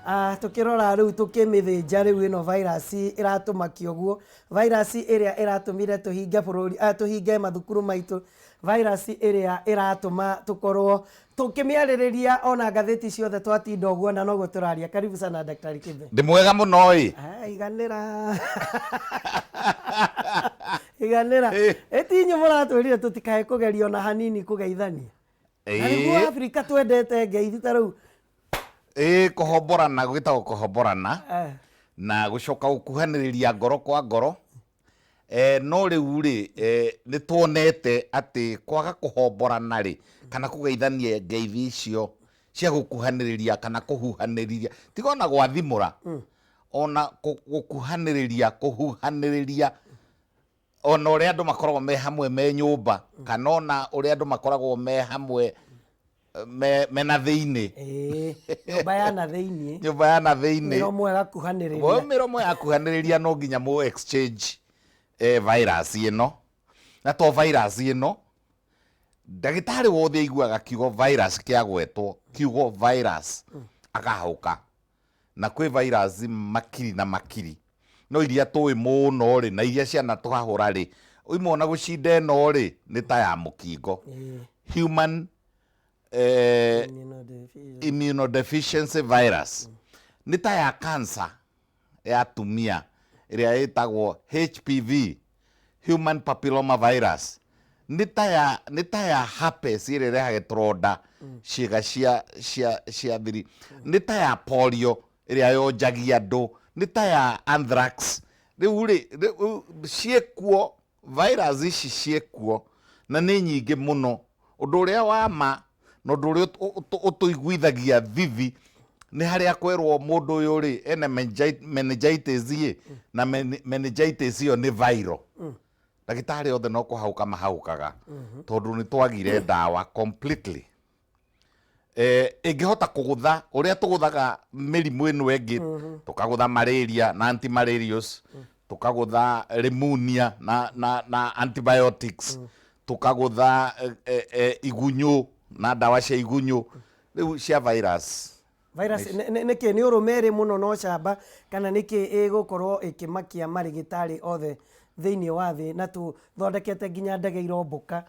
Ah, tũkĩrora rĩu tũkĩmĩthĩnja rĩu ĩno virus ĩratũmakia ũguo, virus ĩrĩa ĩratũmire tũhinge bũrũri, ah, tũhinge mathukuru maitũ, virus ĩrĩa ĩratũma tũkorwo tũkĩmĩarĩrĩria ona ngathĩti ciothe twatinda ũguo na noguo tũraria. Karibu sana Daktari Kibe. Ndĩ mwega mũno ĩ. Ah, iganĩra iganĩra. Ĩti inyuĩ mũratwĩrire tũtikae kũgeria ona hanini kũgeithania. Na nĩguo Afrika twendete ngeithi ta rĩu. Ĩĩ, kũhomborana gwĩtagwo kũhomborana na gũcoka gũkuhanĩrĩria ngoro kwa ngoro. No rĩu rĩ, nĩ tuonete atĩ kwaga kũhomborana rĩ, kana kũgeithania ngeithi icio cia gũkuhanĩrĩria kana kũhuhanĩrĩria, tiga ona gwathimũra, ona gũkuhanĩrĩria, kũhuhanĩrĩria, ona ũrĩa andũ makoragwo me hamwe me nyũmba, kana ona ũrĩa andũ makoragwo me hamwe me, mena thĩinĩ. Ĩĩ, nyũmba ya na thĩinĩ. Nyũmba ya na thĩinĩ. Mĩromo ĩgakuhanĩrĩria. Mĩromo yakuhanĩrĩria no nginya mũ exchange virus ĩno. Na to virus ĩno, ndagĩtarĩ wothe aiguaga kiugo virus kĩagwetwo, kiugo virus, akahũka. Na kwĩ virus makiri na makiri, no iria tũĩ mũno rĩ, na iria cianatũhahũra rĩ, imwe ona gũcinda ĩno rĩ, nĩ ta ya mũkingo. Human immunodeficiency virus. Nĩ ta ya cancer ya atumia ĩrĩa ĩtagwo HPV, human papilloma virus. Nĩ ta ya, nĩ ta ya herpes ĩrĩa ĩrehage tũronda ciĩga cia, cia, cia thiri. Nĩ ta ya polio ĩrĩa yonjagia andũ. Nĩ ta ya anthrax. Rĩu rĩ, rĩu ciĩkuo, virus ici ciĩkuo na nĩ nyingĩ mũno. Ũndũ ũrĩa wa ma na ũndũ ũrĩa ũtũiguithagia thithi nĩ harĩa kwerwo mũndũ ũyũ rĩ ena meningitis ĩ, na meningitis ĩyo nĩ viral. Ndagĩtarĩ othe no kũhahũka mahahũkaga tondũ nĩ twagire ndawa completely. Ĩngĩhota kũgũtha ũrĩa tũgũthaga mĩrimũ ĩno ĩngĩ, tũkagũtha malaria na antimalarials, tũkagũtha pneumonia na antibiotics, tũkagũtha igunyũ na ndawa cia igunyũ, rĩu cia virus. Virus nĩkĩ nĩ ũrũme ĩrĩ mũno na ũcamba kana nĩkĩ ĩgũkorwo ĩkĩmakia marĩgĩtarĩ othe thĩinĩ wa thĩ na tũthondekete nginya ndege irombũka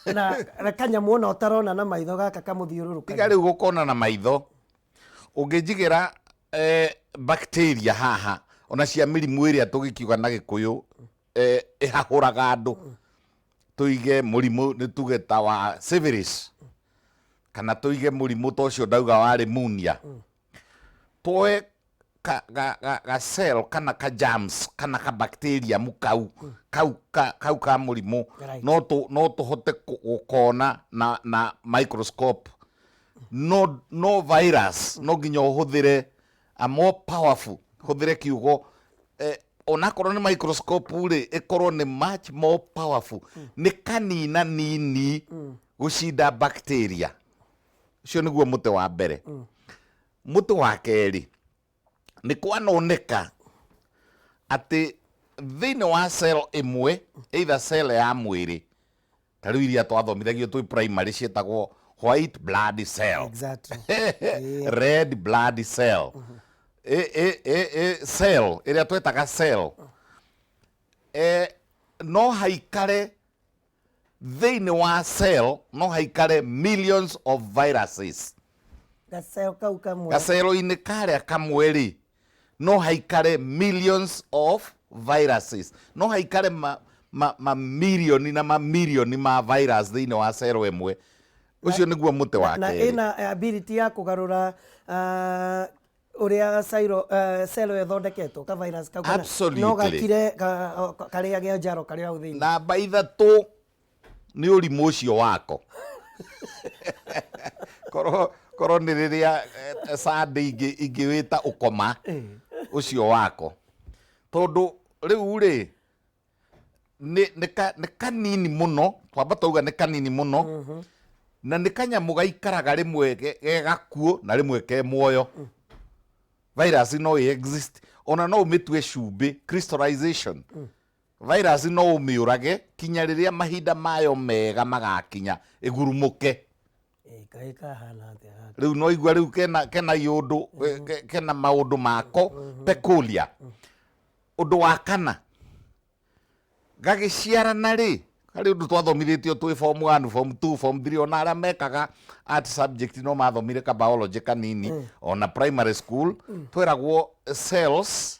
na kanyamũ ona ũtarona na maitho gaka kamũthiũrũrũkagia. Tiga rĩu gũkona na maitho, ũngĩnjigĩra bacteria haha ona cia mĩrimũ ĩrĩa tũgĩkiuga na Gĩkũyũ ĩhahũraga andũ, tũige mũrimũ nĩ tuge ta wa syphilis, kana tũige mũrimũ ta ũcio ndauga wa pneumonia, tuoe ka, ga, ga, ga cell kana ka germs kana ka bacterium kau kau ka, kau ka mũrimũ. No tu, no tũhote gũkona na microscope, no virus no nginya ũhũthĩre a more powerful, hũthĩre kiugo onakorwo nĩ microscope rĩ, ĩkorwo nĩ much more powerful, nĩ kanina nini gũcinda bacteria. Ũcio nĩguo mũtĩ wa mbere. Mũtĩ wa kerĩ, nĩ kwanoneka atĩ thĩinĩ wa cell ĩmwe, either cell ya mwĩrĩ, ta rĩu iria twathomithagio twĩ primary ciĩtagwo white blood cell. Red blood cell. Cell, ĩrĩa twetaga cell. No haikare thĩinĩ wa cell, no haikare millions of viruses. Gacell kau kamwe. Gacell-inĩ karĩa kamwe rĩ, no haikare millions of viruses. No haikare ma mirioni na mamirioni ma virus thĩinĩ wa cell ĩmwe. Ũcio nĩguo mũtĩ wa Na kerĩ. ĩna ability ya kũgarũra ũrĩa cell ĩyo ĩthondeketwo, ka virus kau kana no gakire karĩage njaro karĩ hau thĩinĩ. Namba ithatũ nĩ ũrimũ ũcio wako. Korwo nĩ rĩrĩa Sunday ingĩwĩta ũkoma ũcio wako. Tondũ rĩu rĩ, nĩ kanini mũno, twamba twauga nĩ kanini mũno, na nĩ kanyamũ gaikaraga rĩmwe ge gakuũ na rĩmwe ke muoyo. Virus no ĩ exist, ona no ũmĩtue cumbĩ, crystallization. Virus no ũmĩũrage kinya rĩrĩa mahinda mayo mega magakinya ĩgurumũke. Ĩ, kaĩ kahana atĩa gaka? Rĩu no igua rĩu kena kena iũndũ kena maũndũ mako peculiar. Ũndũ wa kana, gagĩciarana rĩ, harĩ ũndũ twathomithĩtio twĩ form 1, form 2, form 3, ona arĩa mekaga art subject no mathomire ka biology kanini ona primary school, tweragwo cells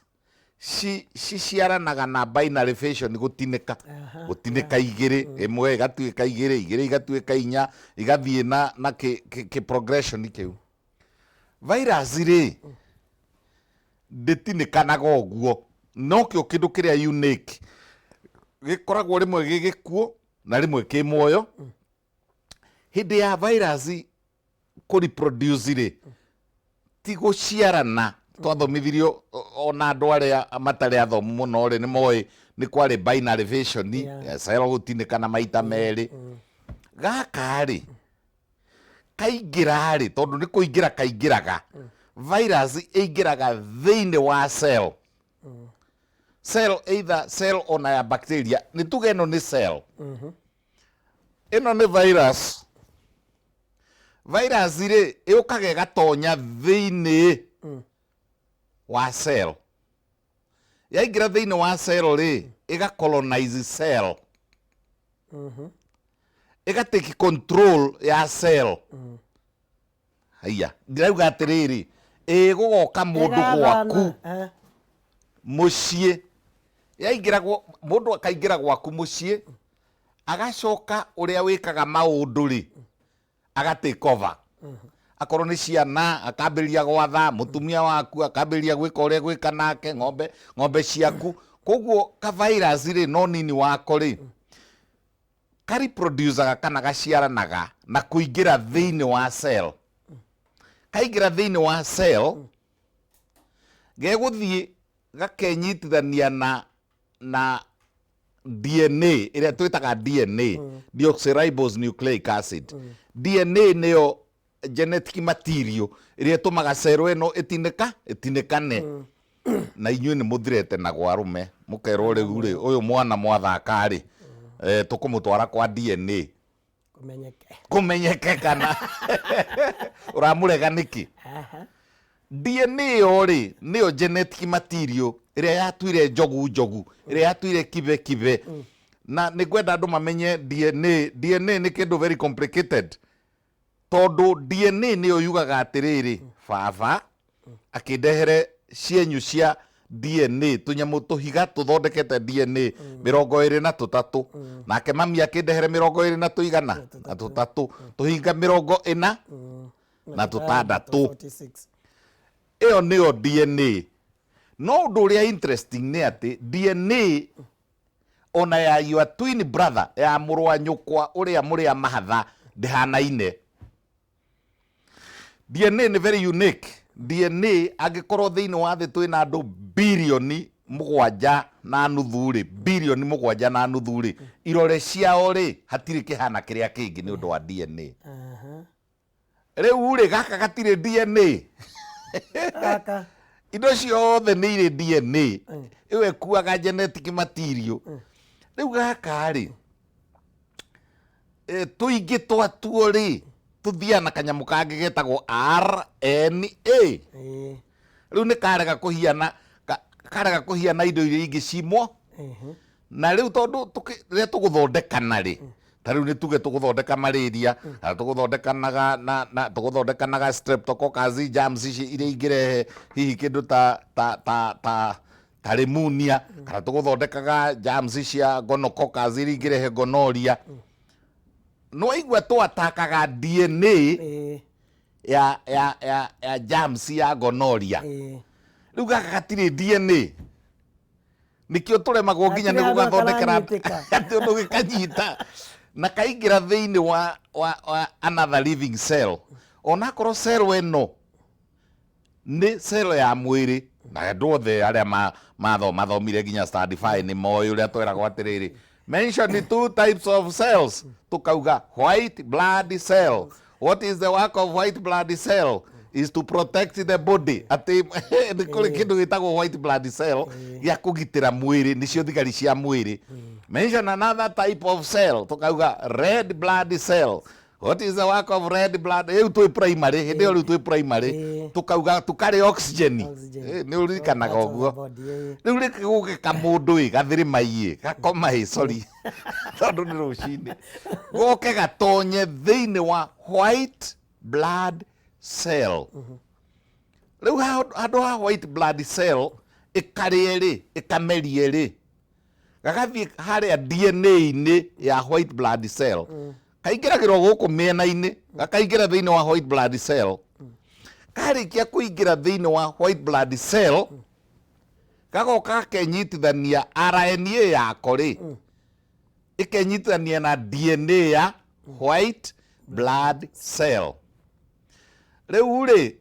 ciciaranaga na binary fission, gũtinĩka gũtinĩka igĩrĩ, ĩmwe ĩgatuĩka igĩrĩ, igĩrĩ igatuĩka inya, igathiĩ na kĩ progression kĩu. Virus rĩ, ndĩtinĩkanaga ũguo, nokĩo kĩndũ kĩrĩa unique gĩkoragwo rĩmwe gĩ gĩkuũ na rĩmwe kĩ muoyo. Hĩndĩ ya virus kũ reproduce rĩ, ti gũciarana. Twathomithirio ona andũ arĩa matarĩ athomu mũno rĩ, nĩ moĩ nĩ kwarĩ binary fission, cell gũtinĩkana maita merĩ. Gaka rĩ, kaingĩra rĩ, tondũ nĩ kũingĩra kaingĩraga, virus ĩingĩraga thĩinĩ wa cell. Cell, either cell ona ya bacteria, nĩ tuge ĩno nĩ cell, ĩno nĩ virus. Virus rĩ, ĩũkaga ĩgatonya thĩinĩ wa cell. Yaingĩra thĩinĩ wa cell rĩ, ĩga colonize cell, ĩga take control ya cell. Haiya, ndĩrauga atĩrĩrĩ, ĩ gũgoka mũndũ Ĩgathana, gwaku mũciĩ, yaingĩra mũndũ akaingĩra gwaku mũciĩ, agacoka ũrĩa wĩkaga maũndũ rĩ, aga take over. Akorwo nĩ ciana, akambĩrĩria gwatha mũtumia waku, akambĩrĩria gwĩka ũrĩa gwĩka nake, ng'ombe ciaku. Koguo ka virus rĩ, no nini wako rĩ, ka reproducaga kana gaciaranaga na kũingĩra thĩinĩ wa cell. Kaingĩra thĩinĩ wa cell, gegũthiĩ gakenyitithania na DNA ĩrĩa twĩtaga DNA, deoxyribose nucleic acid. DNA nĩyo genetic material ĩrĩa ĩtũmaga cell ĩno ĩtinĩka ĩtinĩkane. Na inyuĩ nĩ mũthirete na gwa arũme, mũkerwo rĩu rĩ, ũyũ mwana mwathaka rĩ, tũkũmũtwara kwa DNA kũmenyeke. Kũmenyeke kana ũramũrega nĩkĩ. DNA ĩyo rĩ, nĩyo genetic material ĩrĩa yatuire njogu njogu, ĩrĩa yatuire kibe kibe. Na nĩ ngwenda andũ mamenye DNA. DNA nĩ kĩndũ very complicated, tondũ DNA nĩyo yugaga atĩrĩrĩ, baba akĩndehere cienyũ cia DNA, tũnyamũ tũhiga tũthondekete DNA 23, nake mami akĩndehere mĩrongo ĩrĩ na tũigana na tũtatũ, tũhinga 46. 46. Ĩyo nĩyo DNA. No ũndũ ũrĩa interesting nĩ atĩ DNA ona ya your twin brother, ya mũrũ wa nyũkwa ũrĩa mũrĩa mahatha, ndĩhanaine. DNA nĩ very unique. DNA, angĩkorwo thĩinĩ wa thĩ twĩna andũ 7.5 billion rĩ, 7.5 billion rĩ, irore ciao rĩ, hatirĩ kĩhana kĩrĩa kĩngĩ nĩ ũndũ wa DNA. Rĩu rĩ, gaka gatirĩ DNA. Gaka. Indo ciothe nĩ irĩ DNA, ĩyo ĩkuaga genetic material. Rĩu gaka rĩ, tũingĩ twatuo rĩ, tũthiaga na kanyamũ kangĩ getagwo RNA. Rĩu nĩ karega kũhiana karega kũhiana indo iria ingĩ cimwo. Na rĩu tondũ rĩrĩa tũgũthondekana rĩ, ta rĩu nĩ tuge tũgũthondeka malaria, kana tũgũthondekanaga na tũgũthondekanaga streptococcus germs ici iria ingĩrehe hihi kĩndũ ta pneumonia, kana tũgũthondekaga germs cia gonococcus iria ingĩrehe gonorrhea, no waigua twatakaga DNA ya germs ya gonorrhea. Rĩu gaka gatirĩ DNA, nĩkĩo tũremagwo nginya nĩ Hatirĩ handũ gũgathondekera karanyitĩka. atĩ ũndũ gĩkanyita na kaingĩra thĩinĩ wa another living cell, onakorwo cell ĩno nĩ cell ya mwĩrĩ. Na andũ othe arĩa mathomire nginya standard 5 nĩ moĩ ũrĩa tweragwo atĩrĩrĩ, "Mention the two types of cells," tukauga white blood cell. What is the work of white blood cell? Is to protect the body. Atĩ nĩ kũrĩ kĩndũ gĩtagwo white blood cell gĩa kũgitĩra mwĩrĩ, nĩcio thigari cia mwĩrĩ. "Mention another type of cell," tukauga red blood cell. What is the work of red blood? Rĩu twĩ primary, hĩndĩ ĩyo rĩu twĩ primary, tũkauga tũkarĩ oxygen. Oxygen. Nĩ ũririkanaga Parts of the ũguo. body, ĩĩ. Rĩu rĩngĩ gũke kamũndũ ĩ gathĩrĩma ĩ gakoma ĩ sorry tondũ nĩ rũcinĩ goke gatonye thĩinĩ wa white blood cell. Rĩu handũ ha white blood cell ĩkarĩe rĩ, ĩkamerie rĩ, gagathiĩ harĩa DNA-inĩ ya white blood cell, kaingĩragĩrwo gũkũ mĩena-inĩ, gakaingĩra thĩinĩ wa white blood cell. Karĩkia kũingĩra thĩinĩ wa white blood cell, gagoka gakenyitithania RNA yako rĩ, ĩkenyitithania na DNA ya white blood cell. Rĩu rĩ,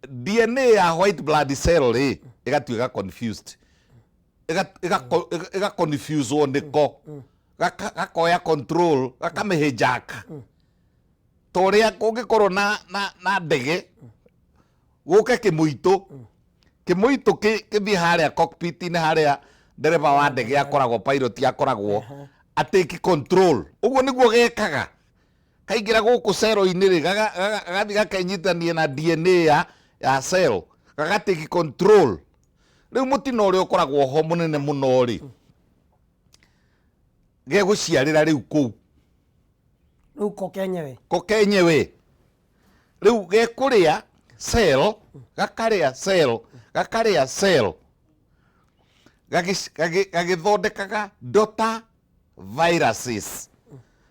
DNA ya white blood cell rĩ, ĩgatuĩka confused, ĩgaconfuswo nĩko, gakoya control, gakamĩhijack, ta ũrĩa kũngĩkorwo na ndege gũke kĩmũitũ, kĩmũitũ kĩthiĩ harĩa cockpit-inĩ, harĩa ndereba wa ndege akoragwo, pilot akoragwo, atake control. Ũguo nĩguo gekaga. Kaingĩra gũkũ cero-inĩ rĩ, gagathiĩ gakenyitania na DNA ya cell, gagatake control. Rĩu mũtino ũrĩa ũkoragwo ho mũnene mũno rĩ, gegũciarĩra rĩu kũu. Rĩu ko kenyewe. Ko kenyewe rĩu gekũrĩa cell, gakarĩa cell, gakarĩa cell, gagĩthondekaga daughter viruses.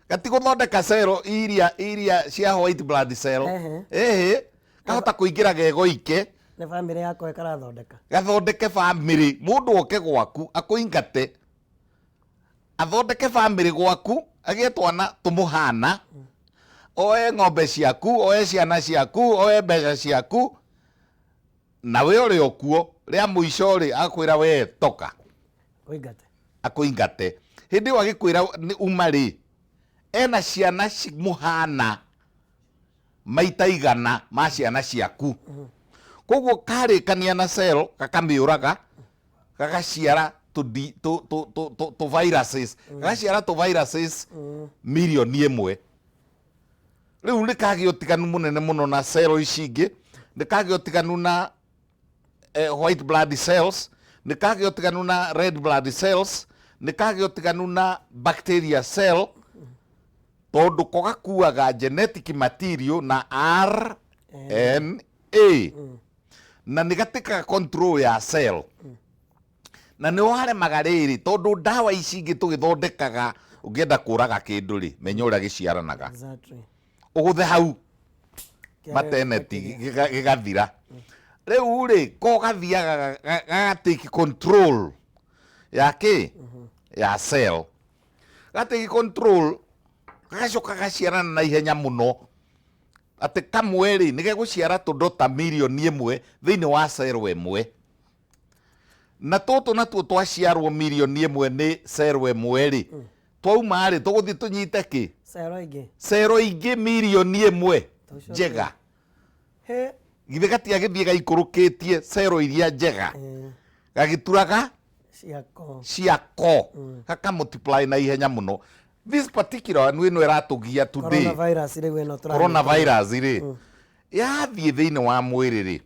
Gatigũthondeka cell iria cia white blood cell. Ehe, kahota kũingĩra gegoike. Nĩ bamĩrĩ yako ĩkarathondeka. Gathondeke bamĩrĩ. Mũndũ oke gwaku akũingate, athondeke bamĩrĩ gwaku, agĩe twana tũmũhana, oe ng'ombe ciaku, oe ciana ciaku, oe mbeca ciaku, nawe ũrĩ o kuo. Rĩa mũico rĩ, akwĩra we toka. Kũingate. Akũingate. Hĩndĩ ĩyo agĩkwĩra nĩ uma rĩ, ena ciana cimũhana maita 100 ma ciana ciaku. Koguo karĩkania na cell, gakamĩũraga, gagaciara tũ viruses, gagaciara tũ viruses 1,000,000. Rĩu nĩ kagĩa ũtiganu mũnene mũno na cell ici ingĩ, nĩ kagĩa ũtiganu na white blood cells, nĩ kagĩa ũtiganu na red blood cells, nĩ kagĩa ũtiganu na bacteria cell, tondũ ko gakuaga genetic material na RNA, na nĩ gatĩkaga control ya cell. Na nĩ waremaga rĩrĩ, tondũ ndawa ici ingĩ tũgĩthondekaga, ũngĩenda kũraga kĩndũ rĩ, menya ũrĩa gĩciaranaga. Ũgũthe hau maternity gĩgathira. Rĩu rĩ, ko gathiaga gagatake control ya kĩ, ya cell, gatake control, gagacoka gaciarana na ihenya mũno, atĩ kamwe rĩ nĩ gegũciara tũndota 1,000,000 thĩinĩ wa cell ĩmwe. Na tũtũ natuo twaciarwo 1,000,000 nĩ cell ĩmwe rĩ, twauma rĩ, tũgũthiĩ tũnyite kĩ? Cero ingĩ. Cero ingĩ 1,000,000 Tũcoke. njega. He. Githĩ gatiagĩthiĩ gaikũrũkĩtie cero iria njega, gagĩturaga ciako, ciako, gaka multiply na ihenya mũno. This particular one ĩno ĩratũgia today, coronavirus rĩu ĩno tũramĩta. Coronavirus rĩ, yathiĩ thĩinĩ wa mwĩrĩ rĩ,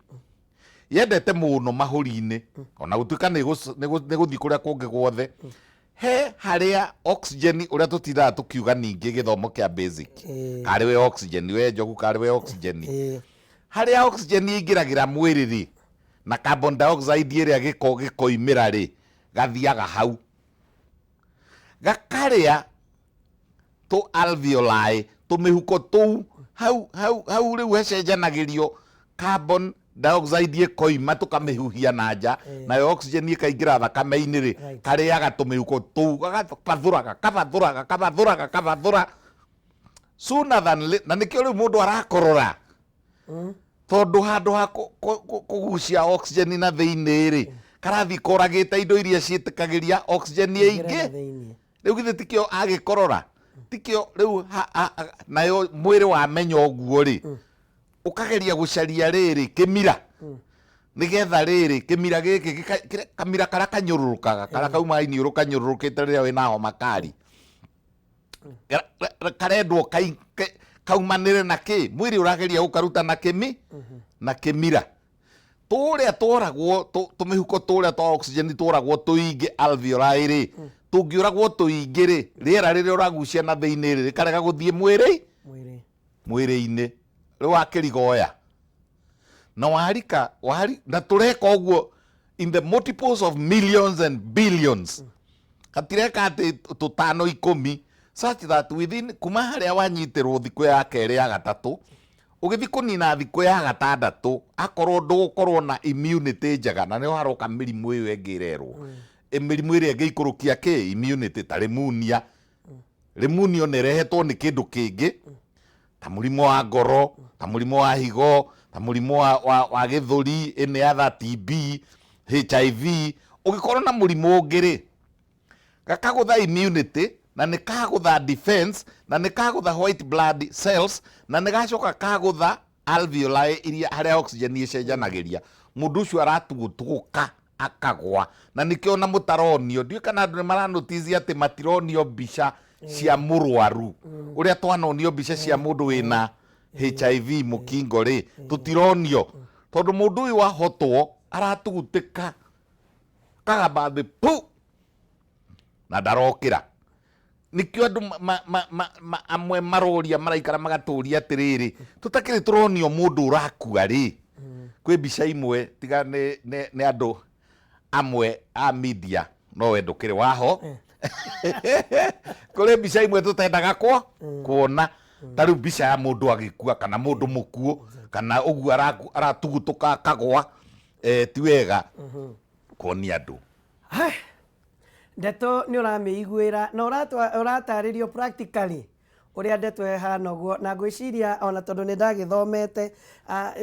yendete mũno mahũri-inĩ, ona gũtuĩka nĩ gũthiĩ kũrĩa kũngĩ guothe. He harĩa oxygen, ũrĩa tũtindaga tũkiuga ningĩ gĩthomo kĩa basic, karĩ we oxygen, we njogu, karĩ we oxygen, harĩa oxygen ĩingĩragĩra mwĩrĩ rĩ, na carbon dioxide ĩrĩa gĩko gĩkoimĩra rĩ, gathiaga hau gakarĩa tũ alveoli, tũmĩhuko tũu hau hau hau. Rĩu hacenjanagĩrio, carbon dioxide ĩkoima tũkamĩhuhia na nja, nayo oxygen ĩkaingĩra thakame-inĩ rĩ, karĩaga tũmĩhuko tũu, gagabathũra, gakabathũra, gakabathũra, gakabathũra sooner than na nĩkĩo rĩu mũndũ arakorora, tondũ handũ ha kũgucia oxygen na thĩinĩ rĩ, karathiĩ koragĩte indo iria ciĩtĩkagĩria oxygen Ingĩre ĩingĩ na thĩinĩ. Rĩu githĩ tikĩo agĩkorora, tikĩo rĩu nayo mwĩrĩ wamenya ũguo rĩ, ũkageria gũcaria rĩrĩ kĩmira, nĩgetha rĩrĩ kĩmira gĩkĩ kamira karĩa kanyũrũrũkaga, karĩa kauma iniũrũ kanyũrũrũkĩte rĩrĩa wĩna homa kari, karendwo. Kaumanĩre na kĩ? Mwĩrĩ ũrageria gũkaruta na kĩmi na kĩmira. Tũrĩa tworagwo, tũmĩhuko tũrĩa twa oxygen tworagwo tũingĩ alveoli rĩ, tũngĩũragwo tũingĩ rĩ, rĩera rĩrĩa ũragucia na thĩinĩ rĩ, rĩkarega gũthiĩ mwĩrĩ Mwĩrĩ. Mwĩrĩ-inĩ. Rĩu wakĩrigoya na warika wari, na tũreka ũguo in the multiples of millions and billions. Gatireka atĩ tũtano 10, such that within kuma harĩa wanyitĩrwo thikũ ya kerĩ, ya gatatũ, ũgĩthiĩ kũnina thikũ ya gatandatũ, akorwo ndũgũkorwo na immunity njega, na nĩho haroka mĩrimũ ĩyo ĩngĩ ĩrerwo. Mĩrimũ ĩrĩa ĩngĩikũrũkia kĩ immunity ta pneumonia. Pneumonia ona ĩrehetwo nĩ kĩndũ kĩngĩ ta mũrimũ wa ngoro, ta mũrimũ wa higo, ta mũrimũ wa gĩthũri, any other TB, HIV. Ũngĩkorwo na mũrimũ ũngĩ rĩ, gakagũtha immunity na nĩ kagũtha defense na nĩ kagũtha white blood cells na nĩ gacoka kagũtha alveoli iria harĩa oxygen ĩcenjanagĩria, mũndũ ũcio aratugũtugũka akagwa. Na nĩkĩo ona mũtaronio, ndiũĩ kana andũ nĩ maranotice atĩ matironio mbica cia mũrwaru ũrĩa twanonio mbica cia mũndũ wĩna HIV, mũkingo rĩ, tũtironio tondũ mũndũ ũyũ ahotwo aratugutĩka akagamba thĩ pu na ndarokĩra. Nĩkĩo andũ amwe maroria, maraikara magatũria atĩrĩrĩ, tũtakĩrĩ tũronio mũndũ ũrakua rĩ? Kwĩ mbica imwe tiga nĩ andũ amwe a media, no we ndũkĩrĩ waho, kũrĩ mbica imwe tũtendaga kuona, ta rĩu mbica ya mũndũ agĩkua kana mũndũ mũkuũ kana ũguo aratugutũka akagwa, ti wega kuonia andũ. Hai, ndeto nĩ ũramĩiguĩra na ũratarĩrio practically ũrĩa ndeto ĩhana ũguo. Na ngwĩciria ona tondũ nĩ ndagĩthomete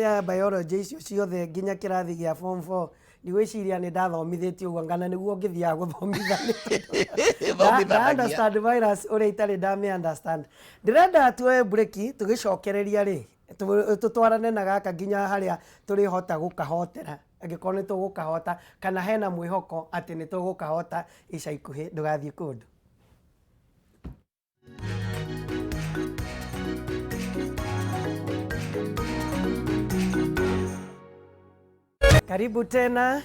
ya biology icio ciothe nginya kĩrathi gĩa form 4, ndigwĩciria nĩ ndathomithĩtio ũguo ngana nĩguo ngĩthiaga gũthomithania. Thomithanagia. Understand virus ũrĩa itarĩ ndamĩ understand. Ndĩrenda tuoe break, tũgĩcokereria rĩ, tũtwarane na gaka nginya harĩa tũrĩhota gũkahotera, angĩkorwo nĩ tũgũkahota kana hena mwĩhoko atĩ nĩ tũgũkahota ica ikuhĩ. Ndũgathiĩ kũndũ. Karibu tena,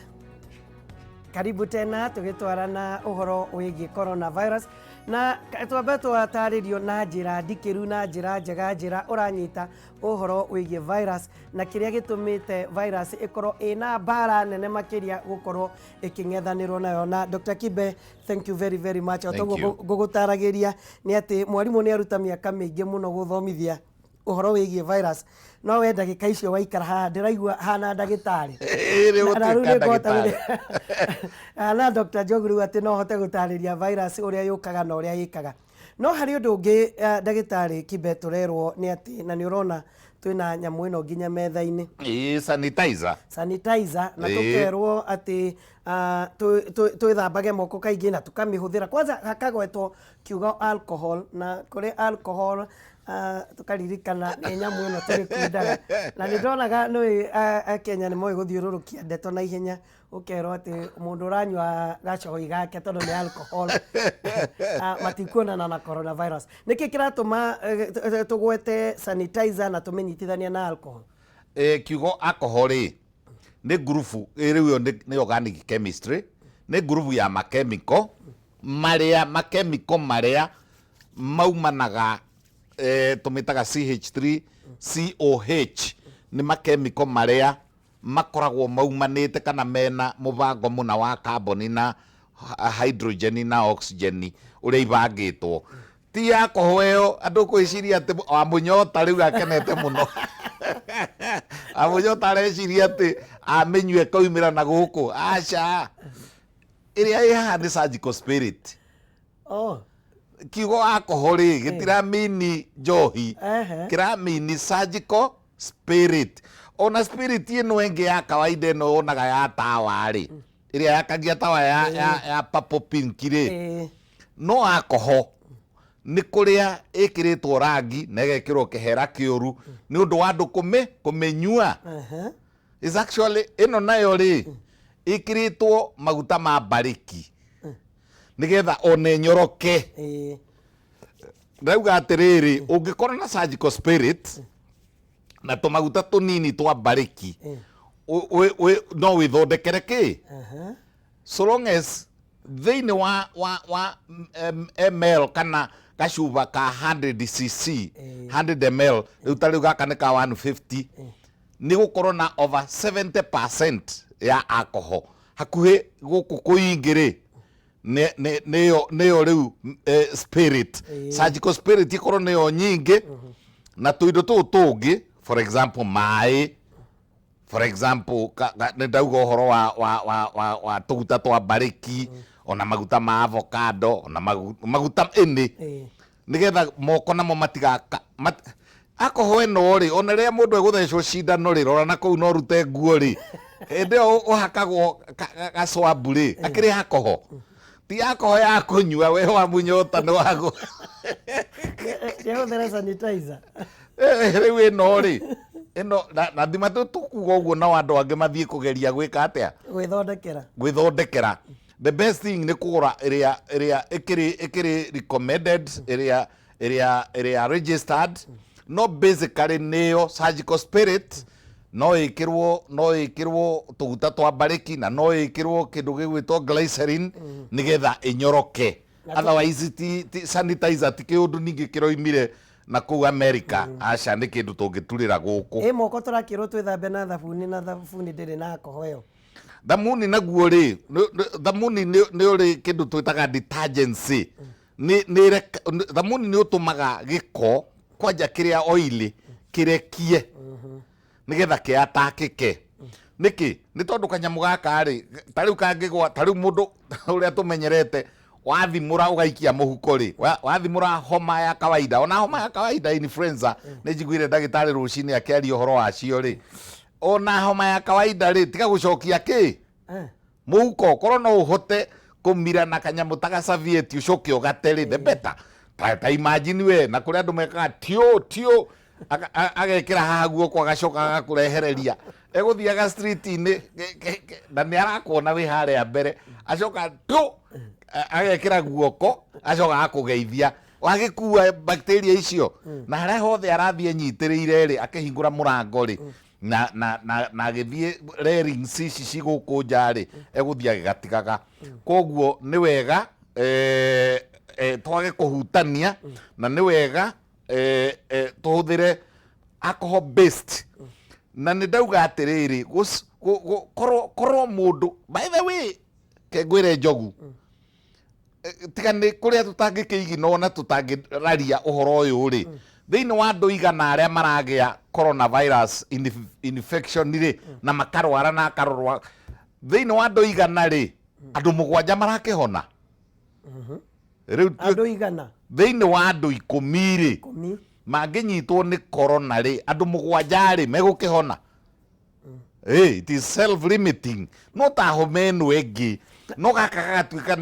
karibu tena. Tũgĩtwarana ũhoro wĩgiĩ coronavirus na twambe twatarĩrio na njĩra ndikĩru na njĩra njega, njĩra ũranyita ũhoro wĩgiĩ virus na kĩrĩa gĩtũmĩte virus ĩkorwo ĩna mbara nene makĩria gũkorwo ĩkĩng'ethanĩrwo nayo. Na Dr. Kibe, thank you very very much. O Thank toguo you. Ngũgũtaragĩria nĩ atĩ mwarimũ nĩ aruta mĩaka mĩingĩ mũno gũthomithia ũhoro wĩgiĩ virus, no we ndagĩka icio waikara haha ndĩraigua hana ndagĩtarĩ. Rĩu Na rĩu gũtuĩka nĩ ngũhota ndagĩtarĩ. Hana Dr. Njogu rĩu atĩ no hote gũtarĩria virus ũrĩa yũkaga na ũrĩa ĩkaga. No harĩ ũndũ ũngĩ, ndagĩtarĩ Kibe, tũrerwo nĩ atĩ na nĩ ũrona twĩna nyamũ ĩno nginya metha-inĩ. Ĩĩ, sanitizer. Sanitizer na tũkerwo atĩ twĩthambage moko kaingĩ na tũkamĩhũthĩra. Kwanza hakagwetwo kiugo alcohol, na kũrĩ alcohol tũkaririkana nĩ nyamũ ĩno tũgĩkundaga. Na nĩ ndonaga nĩ Akenya nĩ moĩ gũthiũrũrũkia ndeto na ihenya, ũkerwo atĩ mũndũ ũranyua gacohi gake tondũ nĩ alcohol matikuonana na coronavirus. Nĩkĩ kĩratũma tũgwete sanitizer na tũmĩnyitithania na alcohol? Kiugo alcohol rĩ, nĩ ngurubu rĩu ĩyo nĩ organic chemistry, nĩ ngurubu ya makemiko marĩa makemiko marĩa maumanaga, tũmĩtaga CH3 COH, nĩ makemiko marĩa makoragwo maumanĩte kana mena mũbango mũna wa carbon na hydrogen na oxygen ũrĩa ibangĩtwo. Ti alcohol ĩyo andũ kwĩciria atĩ wamũnyota rĩu akenete mũno, wamũnyota areciria atĩ amĩnyua ĩkaumĩra na gũkũ. Aca, ĩrĩa ĩ haha nĩ surgical spirit. Kiugo alcohol rĩ, gĩtiramini njohi. Kĩramini surgical spirit. Ona spirit ĩno ĩngĩ ya kawaida ĩno wonaga ya tawa rĩ, ĩrĩa yakagia tawa ya purple pink rĩ, no alcohol nĩ kũrĩa ĩkĩrĩtwo rangi na ĩgekĩrwo kĩhera kĩũru nĩ ũndũ wa andũ kũmĩnyua. Is actually ĩno nayo rĩ, ĩkĩrĩtwo maguta ma mbarĩki nĩgetha ona ĩnyoroke. Ndauga atĩrĩrĩ, ũngĩkorwo na surgical spirit na tũmaguta tũnini twa mbarĩki, no wĩthondekere kĩ, so long as thĩinĩ wa ml kana gacuba ka 100 cc, 100 ml, rĩu ta rĩu gaka nĩ ka 150, nĩ gũkorwo na over 70% ya alcohol. Hakuhĩ gũkũ kũingĩ rĩ, nĩyo rĩu spirit, surgical spirit ikorwo nĩyo nyingĩ na tũindo tũũ tũngĩ, for example maĩ, for example nĩ ndauga ũhoro wa tũguta twa mbarĩki, ona maguta ma avocado, ona maguta ĩnĩ, nĩgetha moko namo matigaka alcohol ĩno rĩ, ona rĩrĩa mũndũ egũthecwo cindano rĩ, rora na kũu no rute nguo rĩ, hĩndĩ ĩyo ũhakagwo gacwambu rĩ, akĩrĩ alcohol, ti alcohol ya kũnyua we wamunyota nĩ wagũ. Ndĩhũthĩre sanitizer. Rĩu ĩno rĩ, ĩno na thima tũkuga ũguo, nao andũ angĩ mathiĩ kũgeria gwĩka atĩa? Gwĩthondekera. Gwĩthondekera. The best thing nĩ kũgũra ĩrĩa ĩkĩrĩ recommended, ĩrĩa registered, no basically nĩyo surgical spirit, no ĩkĩrwo tũguta twa mbarĩki na no ĩkĩrwo kĩndũ gĩgwĩtwo glycerin nĩgetha ĩnyoroke. Otherwise ti sanitizer, ti kĩũndũ ningĩ kĩroimire na kũu America, aca, nĩ kĩndũ tũngĩturĩra gũkũ. Ĩ moko tũrakĩrwo twĩthambe na thabuni, na thabuni ndĩrĩ na alcohol ĩyo? Thamuni naguo rĩ, thamuni nĩ ũrĩ kĩndũ twĩtaga detergency. Thamuni nĩ ũtũmaga gĩko kwanja kĩrĩa oil kĩrekie nĩgetha kĩatakĩke. Nĩkĩ? Nĩ tondũ kanyamũ gaka rĩ, ta rĩu kangĩgwa, ta rĩu mũndũ ũrĩa tũmenyerete, wathimũra ũgaikia mũhuko rĩ, wathimũra homa ya kawaida, ona homa ya kawaida influenza, nĩ njiguire ndagĩtarĩ rũcinĩ akĩaria ũhoro wacio rĩ, ona homa ya kawaida rĩ, tiga gũcokia kĩ mũhuko, korwo no ũhote kũmira na kanyamũ ta gacavieti ũcoke ũgate rĩ, the better. Ta imagine we na kũrĩa andũ mekaga tio tio, agekĩra haha guoko, agacoka agakũrehereria, egũthiaga street-inĩ na nĩ arakuona wĩ harĩa mbere, acoka tu agekĩra guoko, acoka agakũgeithia, wagĩkua bacteria icio na harĩa hothe arathiĩ anyitĩrĩire rĩ, akĩhingũra mũrango rĩ, na agĩthiĩ railings ici ci gũkũ nja rĩ, egũthiĩ agĩgatigaga. Koguo nĩ wega twage kũhutania, na nĩ wega tũhũthĩre alcohol based. Na nĩ ndauga atĩrĩrĩ, korwo mũndũ, by the way, ke ngwĩre njogu, tiga nĩ kũrĩa tũtangĩkĩigina na tũtangĩraria ũhoro ũyũ rĩ, thĩinĩ wa andũ 100 arĩa maragĩa coronavirus infection rĩ, na makarwara na akarorwa, thĩinĩ wa andũ 100 rĩ, andũ 7 marakĩhona rĩu. Andũ 100? Thĩinĩ wa andũ 10 rĩ, 10. Mangĩnyitwo nĩ corona rĩ, andũ 7 rĩ megũkĩhona. Hey, it is self limiting, no ta homa ĩno ĩngĩ, no gaka gagatuĩka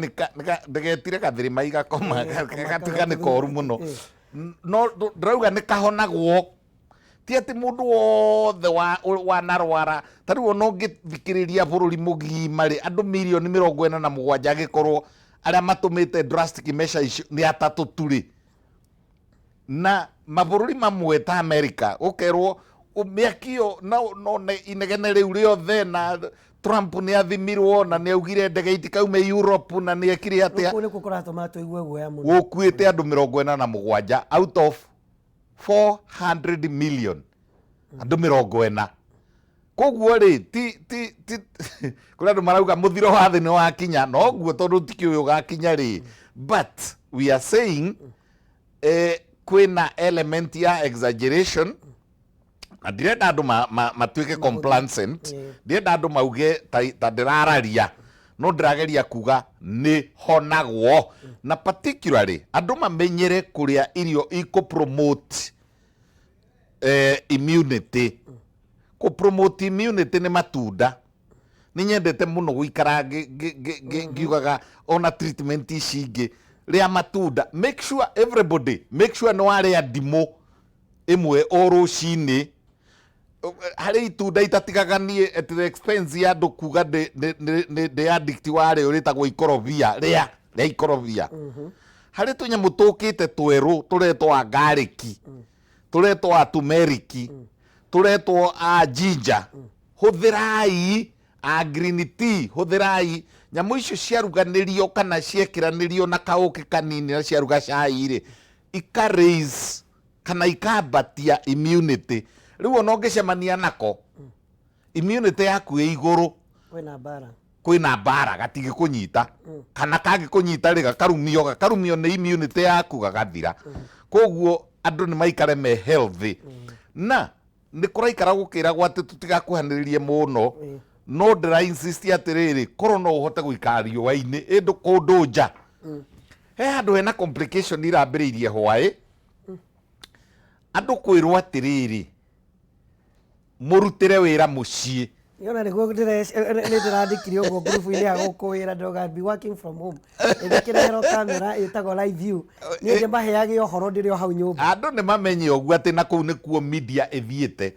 ndĩgetire gathĩrĩma igakoma, gagatuĩka nĩ koru mũno. No ndĩrauga nĩ kahonagwo, ti atĩ mũndũ wothe wanarwara. Ta rĩu ona ũngĩthikĩrĩria bũrũri mũgima rĩ, andũ mirioni 47, angĩkorwo arĩa matũmĩte drastic measure icio nĩ atatũ tu rĩ, na mabũrũri mamwe ta America gũkerwo mĩaki ĩyo no inegene rĩu rĩothe, na Trump nĩ athimirwo na nĩ augire ndege itikaume Europe na nĩ ekire atĩa. Kũu nĩkuo kũratũma tũigue guoya mũno. Gũkuĩte andũ 47 out of 400 million, andũ 40. Koguo rĩ, ti kũrĩ andũ marauga mũthiro wa thĩ nĩ wakinya, noguo tondũ tikĩũĩ ũgakinya rĩ, but we are saying kwĩna element ya exaggeration, na ndirenda andũ matuĩke complacent. Ndirenda andũ mauge ta ndĩrararia, no ndĩrageria kuga nĩ honagwo, na particularly andũ mamenyere kũrĩa irio ikũ promote immunity. Kũ promote immunity nĩ matunda. Nĩ nyendete mũno gũikara ngiugaga ona treatment ici ingĩ, rĩa matunda. Make sure everybody, make sure nĩ warĩa ndimũ ĩmwe o rũcinĩ. Harĩ itunda itatigaga niĩ at the expense ya andũ kuga ndĩ addict warĩo, rĩtagwo ikorobia. Rĩa ikorobia. Harĩ tũnyamũ tũkĩte twerũ tũretwo a garlic, tũretwo a turmeric, tũretwo a ginger. Hũthĩrai a green tea, hũthĩrai nyamũ icio ciaruganĩrio kana ciekĩranĩrio na kaũkĩ kanini na ciaruga cai rĩ, ika raise kana ikambatia immunity. Rĩu ona ũngĩcemania nako, immunity yaku ĩ igũrũ. Kwĩna mbara. Kwĩna mbara gatingĩkũnyita, kana kangĩkũnyita rĩ, gakarumio, gakarumio nĩ immunity yaku gagathira. Koguo andũ nĩ maikare me healthy. Na nĩ kũraikara gũkĩragwo atĩ tũtigakuhanĩrĩrie mũno, no ndĩra insist atĩrĩrĩ, korwo no ũhote gũikara riũa-inĩ ĩndũ kũndũ nja. He handũ hena complication irambĩrĩirie hwaĩ, andũ kwĩrwo atĩrĩrĩ, mũrutĩre wĩra mũciĩ. Yona nĩguo nĩ ndĩrandĩkire ũguo ngurubu-inĩ ya gũkũ wĩra, ndĩrauga be working from home, ĩgĩkĩreherwo kamera ĩtagwo live view, niĩ ndĩmaheage ũhoro ndĩrĩ o hau nyũmba. Andũ nĩ mamenye ũguo atĩ na kũu nĩkuo media ĩthiĩte.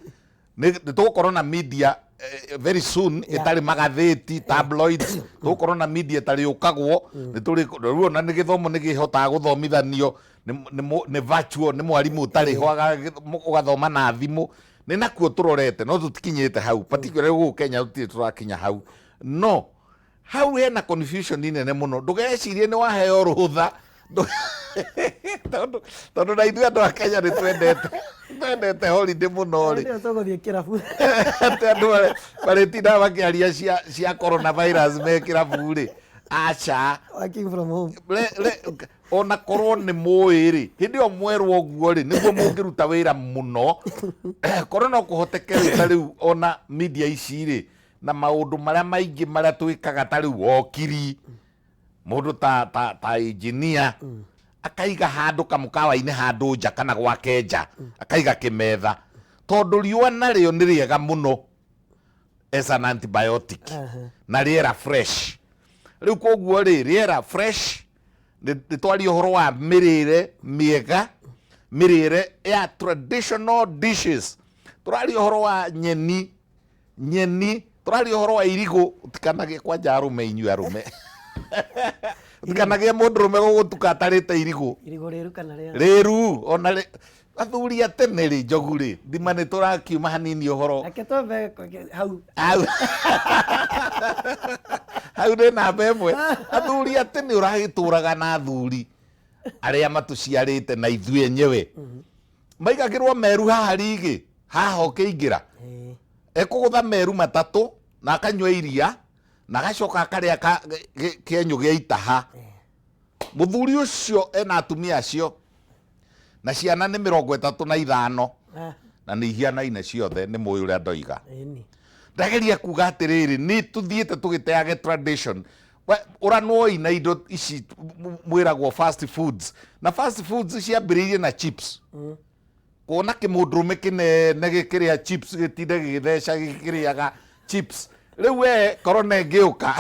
Nĩ tũgũkorwo na media very soon ĩtarĩ magathĩti, tabloids, tũgũkorwo na media ĩtarĩ ũkagwo. Nĩ tũrĩ rĩu ona nĩ gĩthomo nĩ kĩhotaga gũthomithanio nĩ virtual, nĩ mwarimũ ũtarĩ ho, ũgathoma na thimũ. Nĩ nakuo tũrorete, no tũtikinyĩte hau, particularly gũkũ Kenya tũtirĩ tũrakinya hau. No hau hena confusion nene mũno. Ndũgecirie nĩ waheo rũtha, tondũ na ithuĩ andũ a Kenya nĩ twendete holiday mũno rĩ. Ndio tũgũthiĩ kĩrabu. Atĩ andũ marĩtindaga makĩaria cia coronavirus me kĩrabu rĩ, aca. Working from home. Ona korwo nĩ mũĩ rĩ, hĩndĩ ĩyo mwerwo ũguo rĩ, nĩguo mũngĩruta wĩra mũno. Korwo no kũhoteke rĩ, ta rĩu ona media ici rĩ, na maũndũ marĩa maingĩ marĩa twĩkaga, ta rĩu wokiri, mũndũ ta engineer akaiga handũ kamũkawa-inĩ handũ nja kana gwake nja, akaiga kĩmetha, tondũ riũa narĩo nĩ rĩega mũno as an antibiotic na rĩera fresh. Rĩu koguo rĩ, rĩera fresh, nĩ twaria ũhoro wa mĩrĩre mĩega, mĩrĩre ya traditional dishes, tũraria ũhoro wa nyeni, nyeni, tũraria ũhoro wa irigũ. Ũtikanagĩe kwanja arũme, inyuĩ arũme, ũtikanagĩe mũndũrũme gũgũtuka atarĩte irigũ. Irigũ rĩru kana rĩa Rĩru. Ona rĩ athuri a tene rĩ, Njogu rĩ, thima nĩ tũrakiuma hanini ũhoro. Reke twambe hau. Hau hau nĩ namba 1. Athuri a tene, ũragĩtũraga na athuri arĩa matũciarĩte na ithuĩ enyewe, maigagĩrwo meru haha rigĩ haha ũkĩingĩra. Ekũgũtha meru 3 na akanyua iria na agacoka akarĩa kĩenyũ gĩa itaha. Mũthuri ũcio ena atumia acio na ciana nĩ 35. Na nĩ ihianaine ciothe, nĩ mũĩ ũrĩa ndoiga. Ndageria kuga atĩrĩrĩ, nĩ tũthiĩte tũgĩteage tradition. Ũranwoi na indo ici mwĩragwo fast foods, na fast foods ciambĩrĩirie na chips. Kuona kĩmũndũrũme kĩnene gĩkĩrĩa chips, gĩtinde gĩgĩtheca gĩkĩrĩaga chips, rĩu we korona ĩngĩũka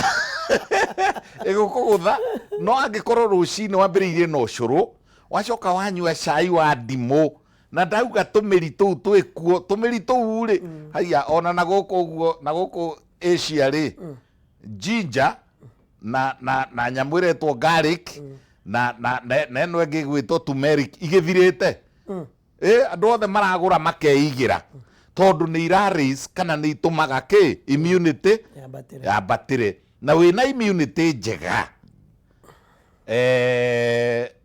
ĩgũkũgũtha. No angĩkorwo rũcinĩ wambĩrĩirie na ũcũrũ, wacoka wanyua cai wa ndimũ, na ndauga tũmĩri tũu twĩkuo, tũmĩri tũu rĩ, haiya, ona na gũkũ ũguo na gũkũ Asia rĩ, ginger na nyamũ ĩretwo garlic na ĩno ĩngĩ ĩgwĩtwo turmeric igĩthirĩte. Ĩ andũ othe maragũra makeigĩra, tondũ nĩ ira raise kana nĩ itũmaga kĩ immunity yambatĩre. Yambatĩre. Na wĩna immunity njega,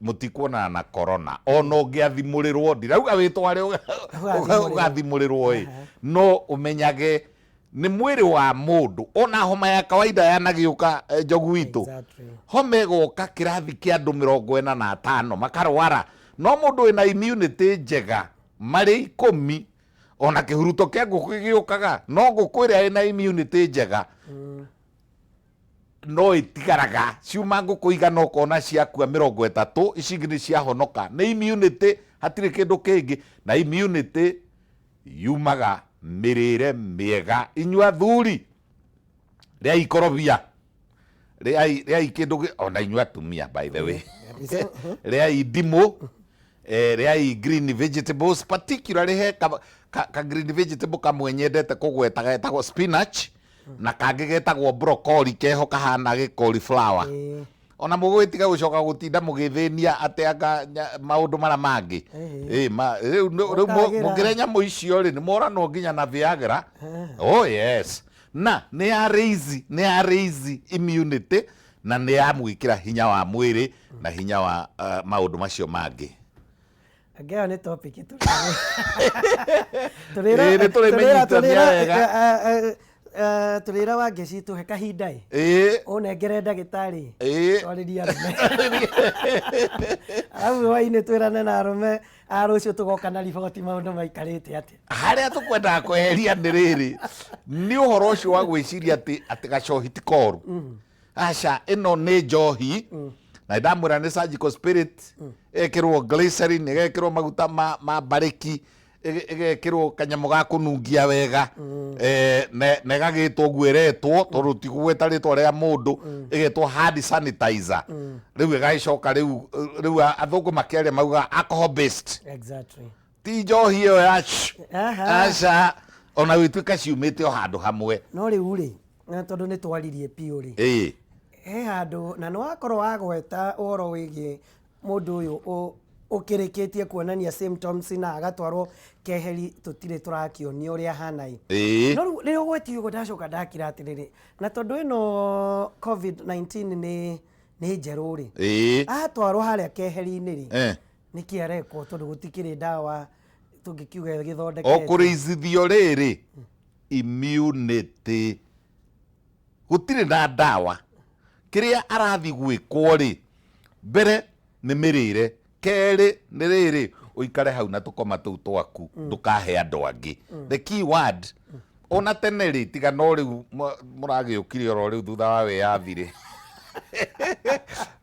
mũtikuonana na corona. Ona ũngĩathimũrĩrwo, ndirauga wĩtware Ũgathimũrĩrwo. Ũgathimũrĩrwo ĩ, no ũmenyage nĩ mwĩrĩ wa mũndũ. Ona homa ya kawaida yanagĩũka, Njogu witũ, homa ĩgoka kĩrathi kĩa andũ 45 makarwara, no mũndũ wĩna immunity njega marĩ 10. Ona kĩhuruto kĩa ngũkũ gĩgĩũkaga, no ngũkũ ĩrĩa ĩna immunity njega no ĩtigaraga. Ciuma ngũkũ 100, ũkona ciakua 30, ici ingĩ nĩ ciahonoka. Nĩ immunity, hatirĩ kĩndũ kĩngĩ. Na immunity yumaga mĩrĩre mĩega. Inyuĩ athuri, rĩai ikorobia, rĩai kĩndũ ona inyuĩ atumia, by the way, rĩai ndimũ, rĩai green vegetables, particularly he ka green vegetable kamwe nyendete kũgweta getagwo spinach, na kangĩ getagwo broccoli, keho kahana gĩ cauliflower. Ona mũgũgĩtiga gũcoka gũtinda mũgĩthĩnia atĩ anga maũndũ marĩa mangĩ. Ĩ, rĩu rĩu Ũkagĩra. Mũngĩrĩa nyamũ icio rĩ, nĩ mworanwo nginya na Viagra. Oh yes, na nĩ ya raise, nĩ ya raise immunity na nĩ ya mwĩkĩra hinya wa mwĩrĩ na hinya wa maũndũ macio mangĩ. Anga ĩyo nĩ topic Ĩĩ, nĩ tũrĩmĩnyitithania wega. Tũrĩra wa ngeci tũhe kahinda ĩ ũnengere ndagĩtarĩ twarĩrie arũme, arabu hwainĩ twĩrane na arũme a rũciũ tũgoka na riboti maũndũ maikarĩte atĩa. Harĩa tũkwendaga kweheria nĩ rĩrĩ, nĩ ũhoro ũcio wa gwĩciria atĩ gacohi ti koru. Aca, ĩno nĩ njohi na ndamwĩra nĩ surgical spirit, ĩgekĩrwo glycerin, ĩgekĩrwo maguta ma mbarĩki, ĩgekĩrwo kanyamũ ga kũnungia wega, na ĩgagĩtwo ũguo ĩretwo, tondũ ti kũgweta rĩtwa rĩa mũndũ, ĩgetwo hand sanitizer. Rĩu ĩgagĩcoka rĩu athũngũ makĩaria maugaga alcohol based. Ti njohi ĩyo ya aca, ona gwĩtuĩka ciumĩte o handũ hamwe. No rĩu rĩ, na tondũ nĩ twaririe biũ rĩ, he handũ na nĩ wakorwo wagweta ũhoro wĩgiĩ mũndũ ũyũ ũkĩrĩkĩtie kuonania symptoms na agatwarwo keheri, tũtirĩ tũrakĩonio ũrĩa ahana ĩ. No rĩu rĩrĩa ũgwetie ũguo ndacoka ndakira atĩrĩrĩ, na tondũ ĩno COVID-19 nĩ njerũ rĩ, atwarwo harĩa keheri-inĩ rĩ, nĩkĩ arekwo, tondũ gũtikĩrĩ ndawa tũngĩkiuga O ĩgĩthondeketwo? Kũrĩithithio rĩrĩ immunity, gũtirĩ na ndawa. Kĩrĩa arathi gwĩkwo rĩ, mbere nĩ mĩrĩre, kerĩ nĩ rĩrĩ, ũikare hau na tũkoma tũu twaku, ndũkahe andũ angĩ. The key word, ona tene rĩ, tiga no rĩu mũragĩũkire oro rĩu thutha wa wĩyathi rĩ,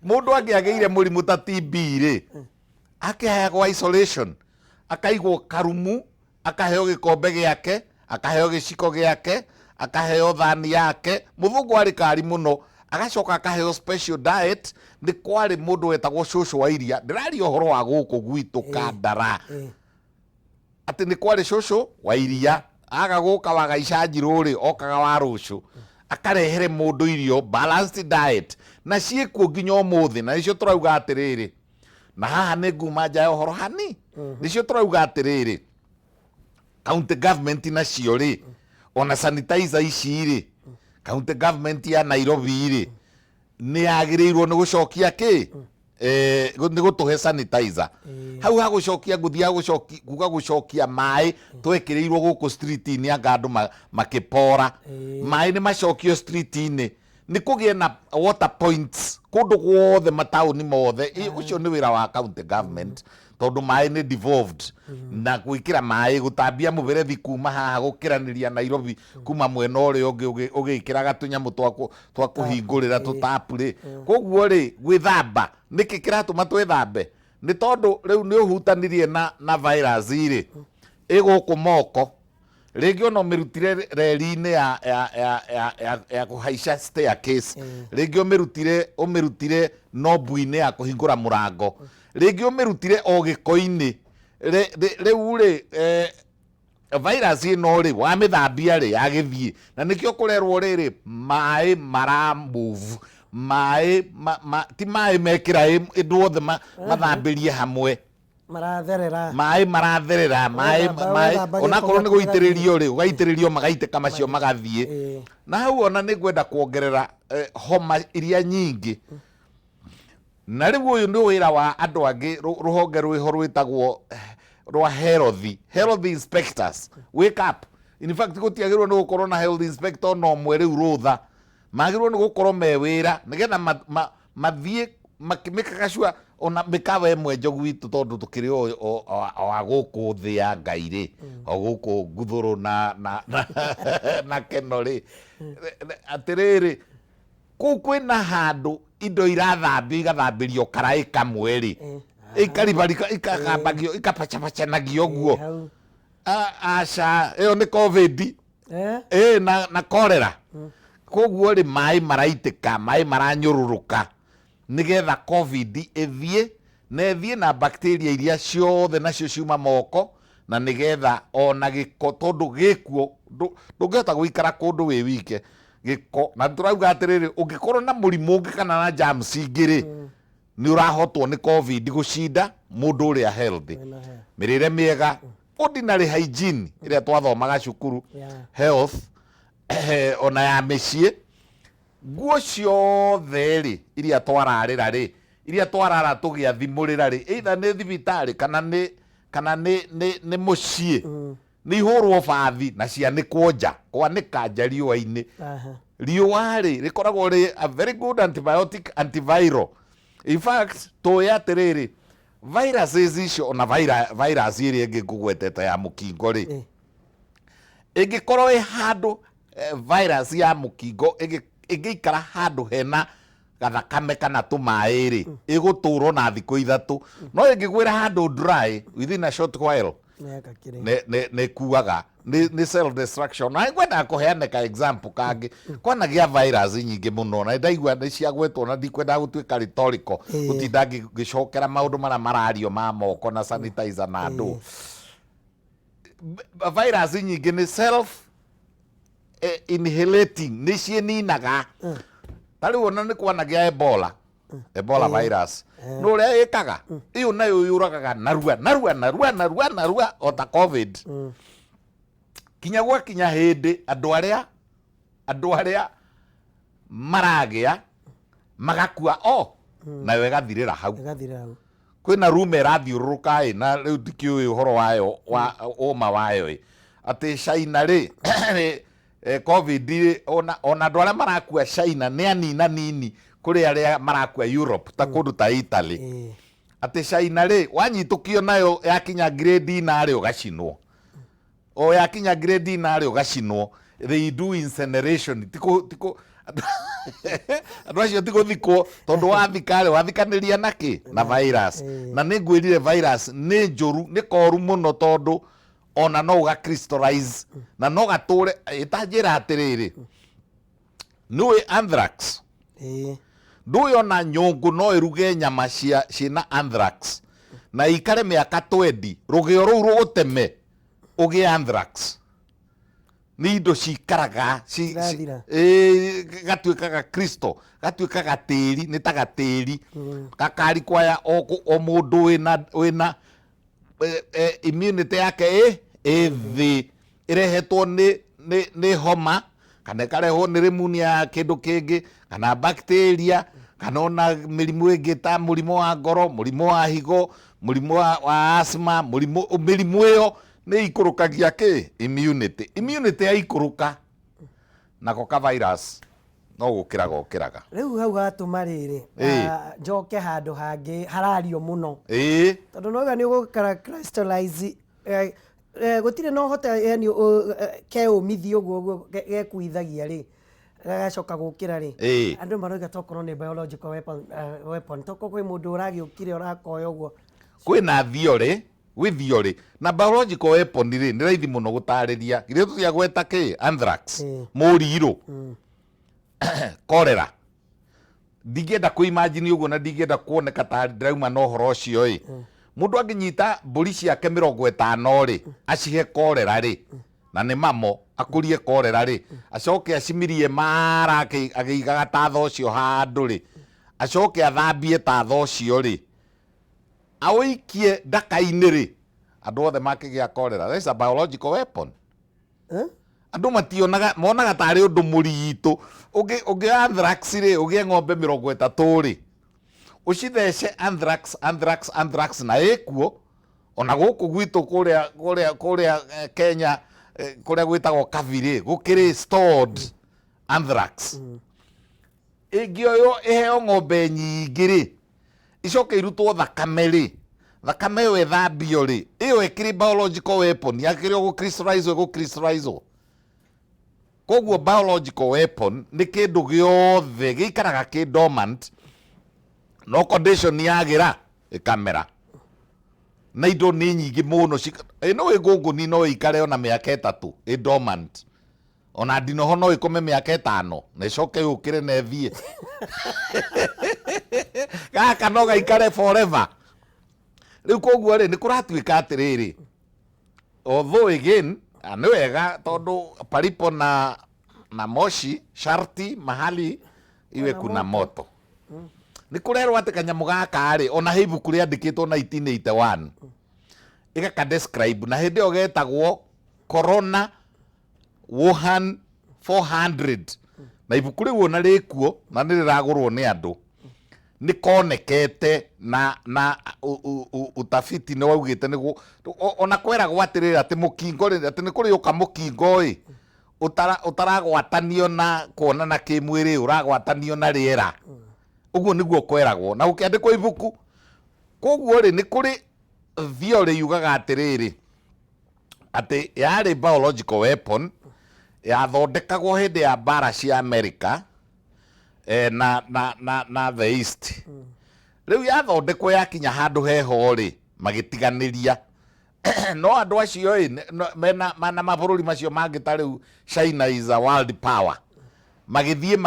mũndũ angĩagĩire mũrimũ ta TB rĩ, akĩheagwo isolation, akaigwo karumu, akaheo gĩkombe gĩake, akaheo gĩciko gĩake, akaheo thani yake. Mũthũngũ arĩ kari mũno. Agacoka akaheo special diet. Nĩ kwarĩ mũndũ wetagwo cũcũ wa iria, ndĩraria ũhoro wa gũkũ gwitũ Kandara, atĩ nĩ kwarĩ cũcũ wa iria, aga gũka wagaica njirũ rĩ, okaga wa rũciũ akarehere mũndũ irio, balanced diet, na ciĩkuo nginya ũmũthĩ. Na nĩcio tũrauga atĩrĩrĩ, na haha nĩ nguma nja ya ũhoro hani, nĩcio tũrauga atĩrĩrĩ, county government nacio rĩ, ona sanitizer ici rĩ, county government ya Nairobi rĩ, nĩ yagĩrĩirwo nĩ gũcokia kĩ, nĩ gũtũhe sanitizer hau ha gũcokia ngũthi ya gũcoki kuga gũcokia maĩ twekĩrĩirwo gũkũ street-inĩ, anga andũ makĩpora maĩ, nĩ macokio street-inĩ, nĩ kũgĩe na water points kũndũ guothe, mataũni mothe. Ũcio nĩ wĩra wa county government, tondũ maĩ nĩ devolved, na gwĩkĩra maĩ, gũtambia mũberethi kuma haha gũkĩranĩria Nairobi kuma mwena ũrĩa ũngĩ, ũgĩkĩraga tũnyamũ twa kũhingũrĩra tũtapu rĩ. Koguo rĩ, gwĩthamba, nĩkĩ kĩratũma twĩthambe? Nĩ tondũ rĩu nĩ ũhutanirie na virus rĩ, ĩgũkũ moko, rĩngĩ ona ũmĩrutire reri-inĩ ya kũhaica staircase, rĩngĩ ũmĩrutire nobu-inĩ ya kũhingũra mũrango, rĩngĩ ũmĩrutire o gĩko-inĩ. Rĩu rĩ, virus ĩno rĩ, wamĩthambia rĩ, yagĩthiĩ. Na nĩkĩo kũrerwo rĩrĩ, maĩ mara move, maĩ ti maĩ mekĩra ĩndũ othe mathambĩrie hamwe. Maratherera. Maĩ maratherera, maĩ maĩ wethamba gĩko onakorwo nĩ gĩaku. Gũitĩrĩrio rĩ, ũgaitĩrĩrio magaitĩka macio magathiĩ. Na hau ona nĩ ngwenda kuongerera, homa iria nyingĩ, na rĩu ũyũ nĩ wĩra wa andũ angĩ, rũhonge rwĩho rwĩtagwo rwa health inspectors. Wake up! In fact, gũtiagĩrĩirwo nĩ gũkorwo na health inspector ona ũmwe rĩu rũtha, magĩrĩirwo nĩ gũkorwo me wĩra nĩgetha mathiĩ makĩmĩkaga sure ona mĩkawa ĩmwe njogu itũ, tondũ tũkĩrĩ o a gũkũ thĩ ya Ngai rĩ, o gũkũ nguthũrũ na keno rĩ, atĩrĩrĩ, kũu kwĩna handũ indo irathambio, igathambĩrio karaĩ kamwe rĩ, ikaribarika, ikathambagio, ikabacabacanagio ũguo. Hau. Aca, ĩyo nĩ COVID. Ĩ na cholera. Koguo rĩ, maĩ maraitĩka, maĩ maranyũrũrũka nĩgetha COVID ĩthiĩ na ĩthiĩ na bacteria iria ciothe nacio ciuma moko, na nĩgetha ona gĩko, tondũ gĩkuo ndũngĩhota gũikara kũndũ wĩ wike. Gĩko na tũrauga atĩrĩrĩ, ũngĩkorwo na mũrimũ ũngĩ kana na germs ingĩ rĩ, nĩ ũrahotwo nĩ COVID gũcinda mũndũ ũrĩa healthy. Wĩna he. Mĩrĩre mĩega, ordinary hygiene ĩrĩa twathomaga cukuru, health ona ya mĩciĩ, nguo ciothe rĩ iria twararĩra rĩ, iria twarara tũgĩathimũrĩra rĩ, either nĩ thibitarĩ kana nĩ kana nĩ nĩ nĩ mũciĩ, nĩ ihũrwo bathi na cianĩkwo nja, kwanĩka nja riũa-inĩ. Riũa rĩ rĩkoragwo rĩ a very good antibiotic, antiviral. In fact, tũĩ atĩrĩrĩ, viruses icio ona virus ĩrĩa ĩngĩ ngũgwetete ya mũkingo rĩ, ĩngĩkorwo ĩ handũ virus ya mũkingo ĩngĩikara handũ hena gathakame kana tũmaĩ rĩ, ĩgũtũra ona thikũ 3, no ĩngĩgwĩra handũ dry, within a short while Nĩyeka kĩrĩa. Nĩ kuaga nĩ self destruction. Na ngwendaga kũheana ka example kangĩ. Kwanagĩa virus nyingĩ mũno na ndaigua nĩ ciagwetwo, na ndikwendaga gũtuĩka rhetorical, gũtinda ngĩcokera maũndũ marĩa marario ma moko na sanitizer na andũ. Virus nyingĩ nĩ self inhalating, nĩ ciĩninaga. Ta rĩu ona nĩ kwanagĩa Ebola virus, nĩ ũrĩa ĩkaga ĩyo nayo yũragaga narua narua narua narua narua o ta COVID, kinya gwakinya hĩndĩ andũ arĩa maragĩa magakua o nayo ĩgathirĩra hau. Ĩgathirĩra hau. Kwĩna rumour ĩrathiũrũrũka ĩ, na rĩu ndikĩũĩ ũhoro wayo wa ũma wayo ĩ, atĩ China rĩ, COVID rĩ, ona andũ arĩa marakua China nĩ anina nini kũrĩ arĩa marakua Europe, ta kũndũ ta Italy. Atĩ China rĩ, wanyitũkio nayo yakinya grade 4 rĩ, ũgacinwo. O yakinya grade 4 rĩ, ũgacinwo. They do incineration. Tikũ andũ acio ti gũthikwo, tondũ wathika rĩ, wathikanĩria na kĩ? Na virus. Na nĩ ngwĩrire virus nĩ njũru, nĩ koru mũno, tondũ ona no ũga crystallize na no gatũre. Ĩtanjĩra atĩrĩrĩ, nĩũĩ anthrax? Ĩĩ. Ndũĩ ona nyũngũ no ĩruge nyama cia ciĩna anthrax na ikare mĩaka 20, rũgĩo rũu rũgũteme ũgĩe anthrax? Nĩ indo cikaraga Cirathira. Ĩĩ, gatuĩkaga crystal, gatuĩkaga tĩri, nĩ ta gatĩri kakarikwaya o mũndũ wĩna immunity yake ĩ thĩ, ĩrehetwo nĩ homa kana ĩkarehwo nĩ pneumonia ya kĩndũ kĩngĩ kana bacteria kana ona mĩrimũ ĩngĩ ta mũrimũ wa ngoro, mũrimũ wa higo, mũrimũ wa asthma, mĩrimũ ĩyo nĩ ikũrũkagia kĩ immunity. Immunity yaikũrũka, nako ka virus no gũkĩraga ũkĩraga. Rĩu hau hatũma rĩrĩ, njoke handũ hangĩ harario mũno, tondũ noiga nĩ ũgũkara crystallize, gũtirĩ na ũhote, yani keũmithio ũguo ũguo gekuithagia rĩ, gagacoka gũkĩra rĩ. Andũ maroiga tokorwo nĩ biological weapon, tokorwo kwĩ mũndũ ũragĩũkire ũrakoya ũguo. Kwĩna theory, gwĩ theory na biological weapon rĩ, nĩ raithi mũno gũtarĩria. Githĩ tũtiagweta kĩ anthrax, mũrirũ, cholera? Ndingĩenda kũ imagine ũguo na ndingĩenda kuoneka ta ndĩrauma na ũhoro ũcio ĩ. Mũndũ angĩnyita mbũri ciake 50 rĩ, acihe cholera rĩ, na nĩ mamo akũrie cholera rĩ, acoke acimirie mara akĩigaga tatha ũcio handũ rĩ, acoke athambie tatha ũcio rĩ, aũikie ndaka-inĩ rĩ, andũ othe makĩgĩa cholera. That is a biological weapon. Eh? Andũ mationaga, monaga tarĩ ũndũ mũritũ. Ũngĩ anthrax rĩ, ũgĩe ng'ombe 30 rĩ, ũcithece anthrax, anthrax, anthrax, na ĩkuo ona gũkũ gwitũ kũrĩa Kenya, kũrĩa gwĩtagwo Kabi rĩ, gũkĩrĩ stored anthrax. Ĩngĩoywo ĩheo ng'ombe nyingĩ rĩ, icoke irutwo thakame rĩ, thakame ĩyo ĩthambio rĩ, ĩyo ĩkĩrĩ biological weapon yakĩrĩ o gũ crystallize, ĩgũ crystallize. Koguo biological weapon nĩ kĩndũ gĩothe gĩikaraga kĩ dormant, no condition yagĩra ĩkamera. Na indo nĩ nyingĩ mũno, ĩ no ĩngũngũni no ĩikare ona mĩaka 3 ĩ dormant, ona ndinoho no ĩkome mĩaka 5 na ĩcoke yũkĩre na ĩthiĩ. Gaka no gaikare forever. Rĩu koguo rĩ, nĩ kũratuĩka atĩrĩrĩ, although again, nĩ wega tondũ paripo na Na moshi sharti mahali iwe kuna moto. Nĩ kũrerwo atĩ kanyamũ gaka rĩ, ona he ibuku rĩandĩkĩtwo 1981 ĩgaka describe, na hĩndĩ ĩyo getagwo Corona Wuhan 400, na ibuku rĩu ona rĩkuo na nĩ rĩragũrwo nĩ andũ. Nĩ konekete na utafiti nĩ waugĩte nĩguo ona kweragwo atĩrĩrĩ, atĩ mũkingo rĩ, atĩ nĩ kũrĩ ũka mũkingo ĩ ũtaragwatanio na kuonana kĩmwĩrĩ, ũragwatanio na rĩera. Ũguo nĩguo kweragwo na gũkĩandĩkwo ibuku. Koguo rĩ, nĩ kũrĩ theory yugaga atĩrĩrĩ, atĩ yarĩ biological weapon yathondekagwo hĩndĩ ya mbara cia America na the East. Rĩu yathondekwo yakinya handũ heho rĩ, magĩtiganĩria. No andũ acio ĩ mena na mabũrũri macio mangĩ, ta rĩu China is a world power, magĩthiĩ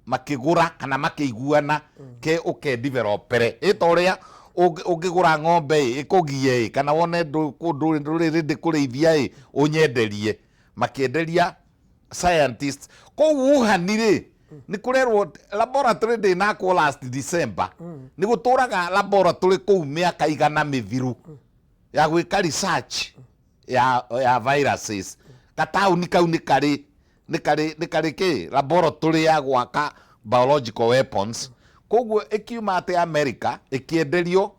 makĩgũra kana makĩiguana ke ũke developere ĩ ta ũrĩa ũngĩgũra ng'ombe ĩ ĩkũgie ĩ, kana wone kũndũ ndũrĩ rĩndĩ kũrĩithia ĩ, ũnyenderie. Makĩenderia scientists kũu Wuhan rĩ. Nĩ kũrerwo laboratory ndĩnakwo last December, nĩ gũtũraga laboratory kũu mĩaka 100 mĩthiru ya gwĩka research ya viruses. Gataũni kau nĩ karĩ kĩ laboratory ya gwaka biological weapons. Koguo ĩkiuma atĩ America ĩkĩenderio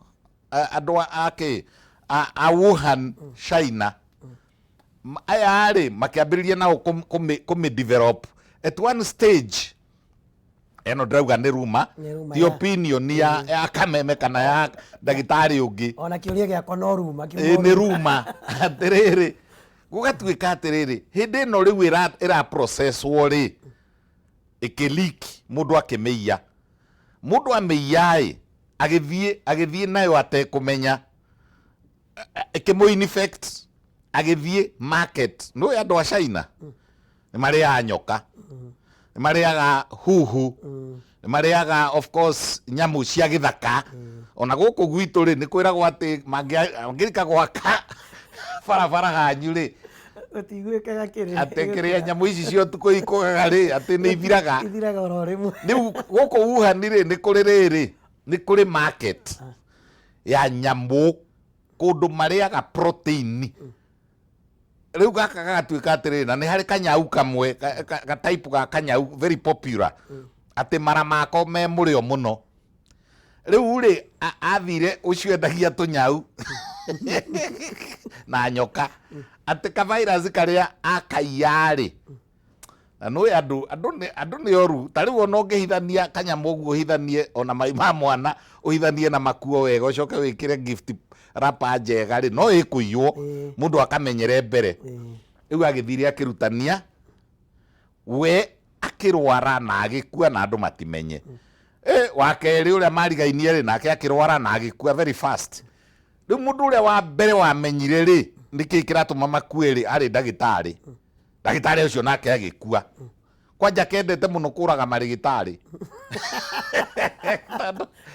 andũ a kĩ a Wuhan, China. Aya rĩ, makĩambĩrĩria nao kũmĩ develop. At one stage, ĩno ndĩrauga nĩ ruma. Nĩ ruma. Ti opinion ya Kameme kana ya ndagĩtarĩ ũngĩ. Ona kĩũria gĩakwa no ruma. Ĩ, nĩ ruma atĩrĩrĩ, gũgatuĩka atĩrĩrĩ, hĩndĩ ĩno rĩu ĩra processwo rĩ, ĩkĩ mũndũ akĩmĩiya. Mũndũ amĩiya ĩ, agĩthiĩ nayo atekũmenya, ĩkĩmũ infect, agĩthiĩ market. Nĩ andũ a China nĩ marĩaga nyoka, nĩ marĩaga huhu, nĩ marĩaga of course nyamũ cia gĩthaka. Ona gũkũ gwitũ rĩ, nĩ kwĩragwo atĩ mangĩrika gwaka barabara hanyu rĩ, Gũtiguĩkaga kĩrĩ. Atĩ kĩrĩa nyamũ ici cia ũtukũ ikũgaga rĩ, atĩ nĩ ithiraga. Ithiraga oro rĩmwe. Rĩu gũkũ Wuhan rĩ, nĩ kũrĩ rĩrĩ, nĩ kũrĩ market ya nyamũ, kũndũ marĩaga protein. Rĩu gaka gagatuĩka atĩrĩrĩ, na nĩ harĩ kanyau kamwe ka type ga kanyau very popular, atĩ mara mako me mũrĩo mũno. Rĩu rĩ, athire ũcio endagia tũnyau na nyoka, atĩ ka virus karĩa akaiya rĩ, na nĩ andũ nĩ oru. Ta rĩu ona ũngĩhithania kanyamũ ũguo, ũhithanie ona mai ma mwana, ũhithanie na makuo wega, ũcoke wĩkĩre gift wrapper njega rĩ, no ĩkũiywo. Mũndũ akamenyere mbere. Rĩu agĩthire akĩrutania, we akĩrwara na agĩkua na andũ matimenye. Wa kerĩ ũrĩa marigainie rĩ, nake akĩrwara na agĩkua very fast. Rĩu mũndũ ũrĩa wa mbere wamenyire rĩ nĩkĩ kĩratũma makue rĩ, arĩ ndagĩtarĩ. Ndagĩtarĩ ũcio nake agĩkua. Kwanja kendete mũno kũraga marĩgĩtarĩ.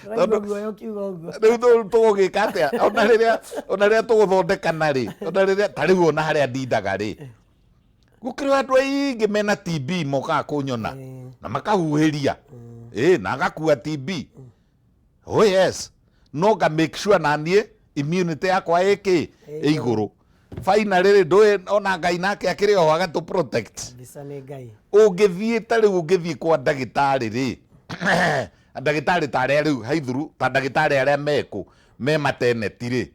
Ũraigua guoya ũkiuga ũguo. Rĩu tũgũgĩka atĩa ona rĩrĩa tũgũthondekana rĩ, ona rĩrĩa ta rĩu ona harĩa ndindaga rĩ, gũkĩrĩ andũ aingĩ mena TB mokaga kũnyona na makahuhĩria ĩ na agakua TB. Oh yes, no nga make sure na niĩ immunity yakwa ĩkĩ ĩ igũrũ. Finally rĩ, ndũĩ ona Ngai nake akĩrĩ oho agatũ protect. Kabisa, nĩ Ngai. Ũngĩthiĩ ta rĩu, ũngĩthiĩ kwa ndagĩtarĩ rĩ, ndagĩtarĩ ta arĩa rĩu haithuru, ta ndagĩtarĩ arĩa mekũ me maternity rĩ,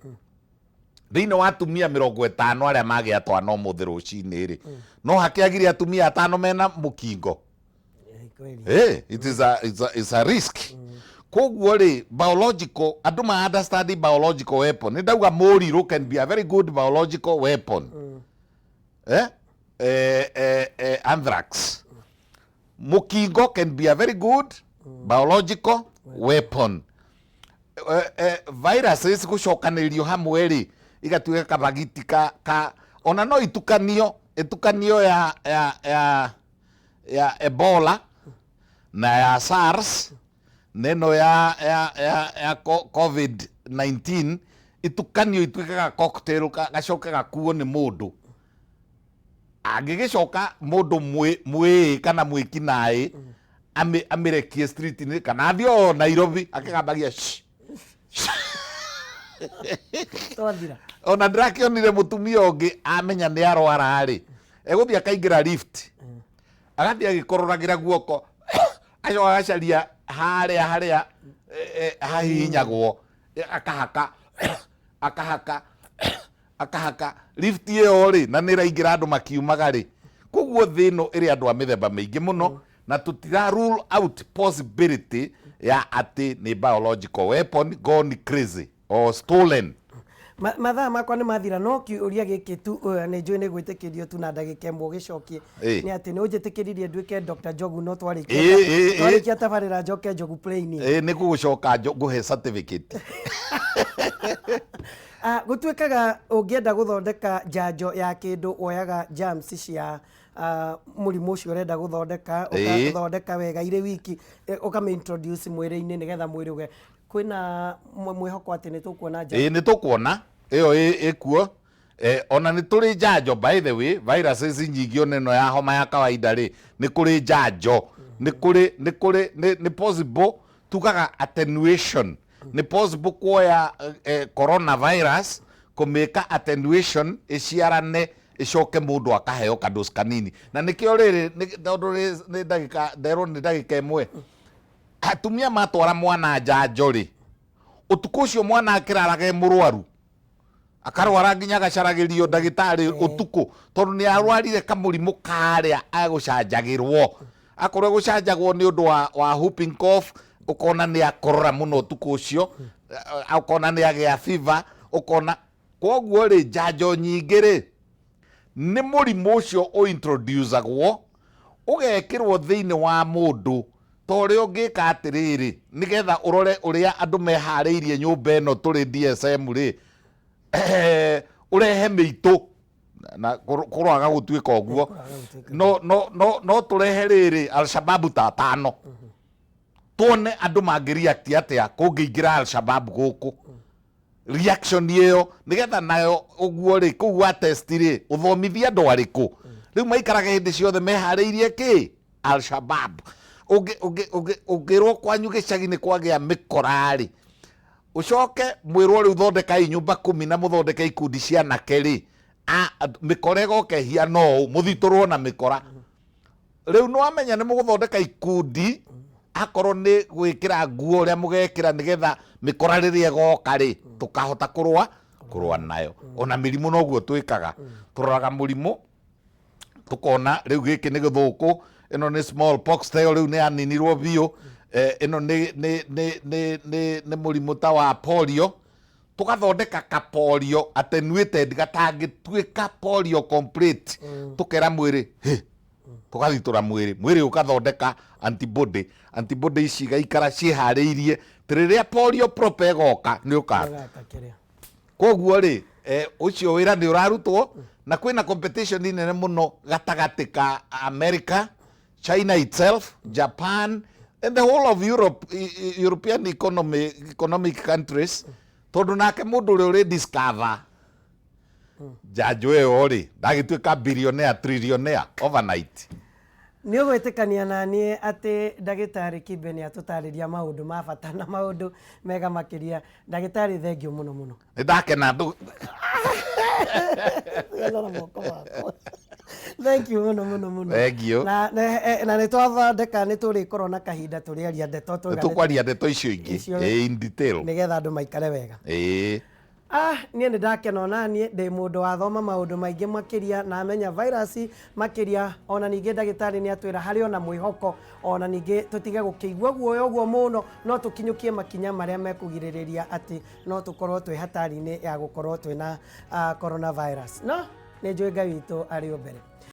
thĩinĩ wa atumia 50 arĩa magĩa twana ũmũthĩ rũcinĩ rĩ, no hakĩagire atumia atano mena mũkingo. Kweli. Hey, it is a, it's a, it's a risk. Koguo rĩ, biological, andũ ma understand biological weapon, nĩ ndauga mũrirũ can be a very good biological weapon. Eh? Anthrax, mũkingo can be a very good biological weapon. Viruses gũcokanĩrĩrio hamwe rĩ, igatuĩka kabagiti ka ona no itukanio, ĩtukanio ya Ebola na ya SARS na ĩno ya COVID-19, itukanio ituĩkaga cocktail, gacoke gakuo nĩ mũndũ. Angĩgĩcoka mũndũ mwĩĩ kana mwĩkinaĩ amĩrekie street-inĩ kana athiĩ o Nairobi akĩgambagia "Shh." Twathira. Ona ndĩrakĩonire mũtumia ũngĩ amenya nĩ arwara rĩ, egũthiĩ akaingĩra lift, agathiĩ agĩkororagĩra guoko, acoka agacaria harĩa harĩa hahihinyagwo, akahaka akahaka akahaka lift ĩyo rĩ, na nĩ ĩraingĩra andũ makiumaga rĩ. Koguo thĩ ĩno ĩrĩ andũ a mĩthemba mĩingĩ mũno, na tũtira rule out possibility ya atĩ nĩ biological weapon gone crazy or stolen. Mathaa makwa nĩ mathira, no kĩũria gĩkĩ tu nĩ njũĩ nĩ gwĩtĩkĩrio tu na ndagĩka ĩmwe ũgĩcokie. Nĩ atĩ nĩ ũnjĩtĩkĩririe nduĩke Dr. Njogu, no twarĩkia tabarĩra njoke Njogu plain. Ĩ, nĩ gũgũcoka ngũhe certificate. Ah, gũtuĩkaga ũngĩenda gũthondeka njanjo ya kĩndũ woyaga germs cia mũrimũ ũcio ũrenda gũthondeka, ũgathondeka wega irĩ wiki, ũkamĩ introduce mwĩrĩ-inĩ nĩgetha mwĩrĩ ũge kwĩna mwĩhoko atĩ nĩ tũkuona njanjo. Ĩĩ, nĩ tũkuona ĩyo ĩkuo. Ona nĩ tũrĩ njanjo, by the way, viruses nyingĩ ona ĩno ya homa ya kawaida rĩ, nĩ kũrĩ njanjo, nĩ kũrĩ nĩ kũrĩ nĩ possible, tugaga attenuation, nĩ possible kuoya coronavirus kũmĩka attenuation ĩciarane, ĩcoke mũndũ akaheo kadosi kanini. Na nĩkĩo rĩrĩ tondũ nĩ ndagĩka nderwo nĩ ndagĩka ĩmwe, atumia matwara mwana njanjo rĩ, ũtukũ ũcio mwana akĩraraga e mũrwaru, akarwara nginya agacaragĩrio ndagĩtarĩ ũtukũ, tondũ nĩ arwarire kamũrimũ karĩa egũcanjagĩrwo. Akorwo egũcanjagwo nĩ ũndũ wa whooping cough, ũkona nĩ akorora mũno ũtukũ ũcio, ũkona nĩ agĩa fever, ũkona. Koguo rĩ, njanjo nyingĩ rĩ, nĩ mũrimũ ũcio ũintroducagwo, ũgekĩrwo thĩinĩ wa mũndũ, ta ũrĩa ũngĩka atĩrĩrĩ, nĩgetha ũrore ũrĩa andũ meharĩirie nyũmba ĩno tũrĩ DSM rĩ, ũrehe mĩitũ, na kũroaga gũtuĩka ũguo, no tũrehe rĩrĩ Alshababu ta atano, tuone andũ mangĩreact atĩa kũngĩingĩra Alshababu gũkũ. Reaction ĩyo nĩgetha nayo ũguo rĩ, kũu wa test rĩ, ũthomithie andũ arĩkũ rĩu maikaraga hĩndĩ ciothe meharĩirie kĩ Alshabab. Ũngĩrwo kwanyu gĩcagi nĩ kwagĩa mĩkora rĩ, ũcoke mwĩrwo rĩu thondekai nyũmba 10 na mũthondeke ikundi cia anake rĩ, mĩkora ĩgoka ĩhiana ũũ, mũthitũrwo na mĩkora. Rĩu nĩ wamenya nĩ mũgũthondeka ikundi, akorwo nĩ gwĩkĩra nguo ũrĩa mũgekĩra nĩgetha mĩkora rĩrĩa ĩgoka rĩ, tũkahota kũrũa nayo. Ona mĩrimũ noguo twĩkaga, tũroraga mũrimũ tũkona rĩu gĩkĩ nĩ gĩthũkũ, ĩno nĩ small pox, ta ĩyo rĩu nĩ yaninirwo biũ, ĩno nĩ mũrimũ ta wa polio, tũgathondeka ka polio attenuated gatangĩtuĩka polio complete, tũkera mwĩrĩ hĩ, tũgathitũra mwĩrĩ, mwĩrĩ ũgathondeka antibody, antibody ici igaikara ciĩharĩirie rĩrĩa polio proper ĩgoka nĩ ũka. Koguo rĩ, ũcio wĩra nĩ ũrarutwo, na kwĩna competition nene mũno gatagatĩ ka America, China itself, Japan and the whole of Europe, European economic countries, tondũ nake mũndũ ũrĩa ũrĩ discover njanjo ĩyo rĩ, ndagĩtuĩka billionaire, trillionaire overnight. Nĩ ũgwĩtĩkania na niĩ atĩ ndagĩtarĩ Kibe nĩ atũtarĩria maũndũ ma bata na maũndũ mega makĩria. Ndagĩtarĩ, thengiũ mũno mũno. Nĩ ndakena ndũ. Rora moko makwa. Thank you mũno mũno mũno. Thank you. Na nĩ twathondeka nĩ tũrĩkorwo na kahinda tũrĩaria ndeto. Nĩ tũkwaria ndeto icio ingĩ in detail. Nĩgetha andũ maikare wega. Ah, niĩ nĩ ndakena ona niĩ ndĩ mũndũ wathoma maũndũ maingĩ makĩria na amenya virus makĩria, ona ningĩ ndagĩtarĩ nĩ atwĩra harĩ ona mwĩhoko, ona ningĩ tũtige gũkĩigua guoya ũguo mũno, no tũkinyũkie makinya marĩa mekũgirĩrĩria atĩ no tũkorwo twĩ hatari-inĩ ya gũkorwo twĩna coronavirus. No nĩ njũĩ Ngai witũ arĩ o mbere.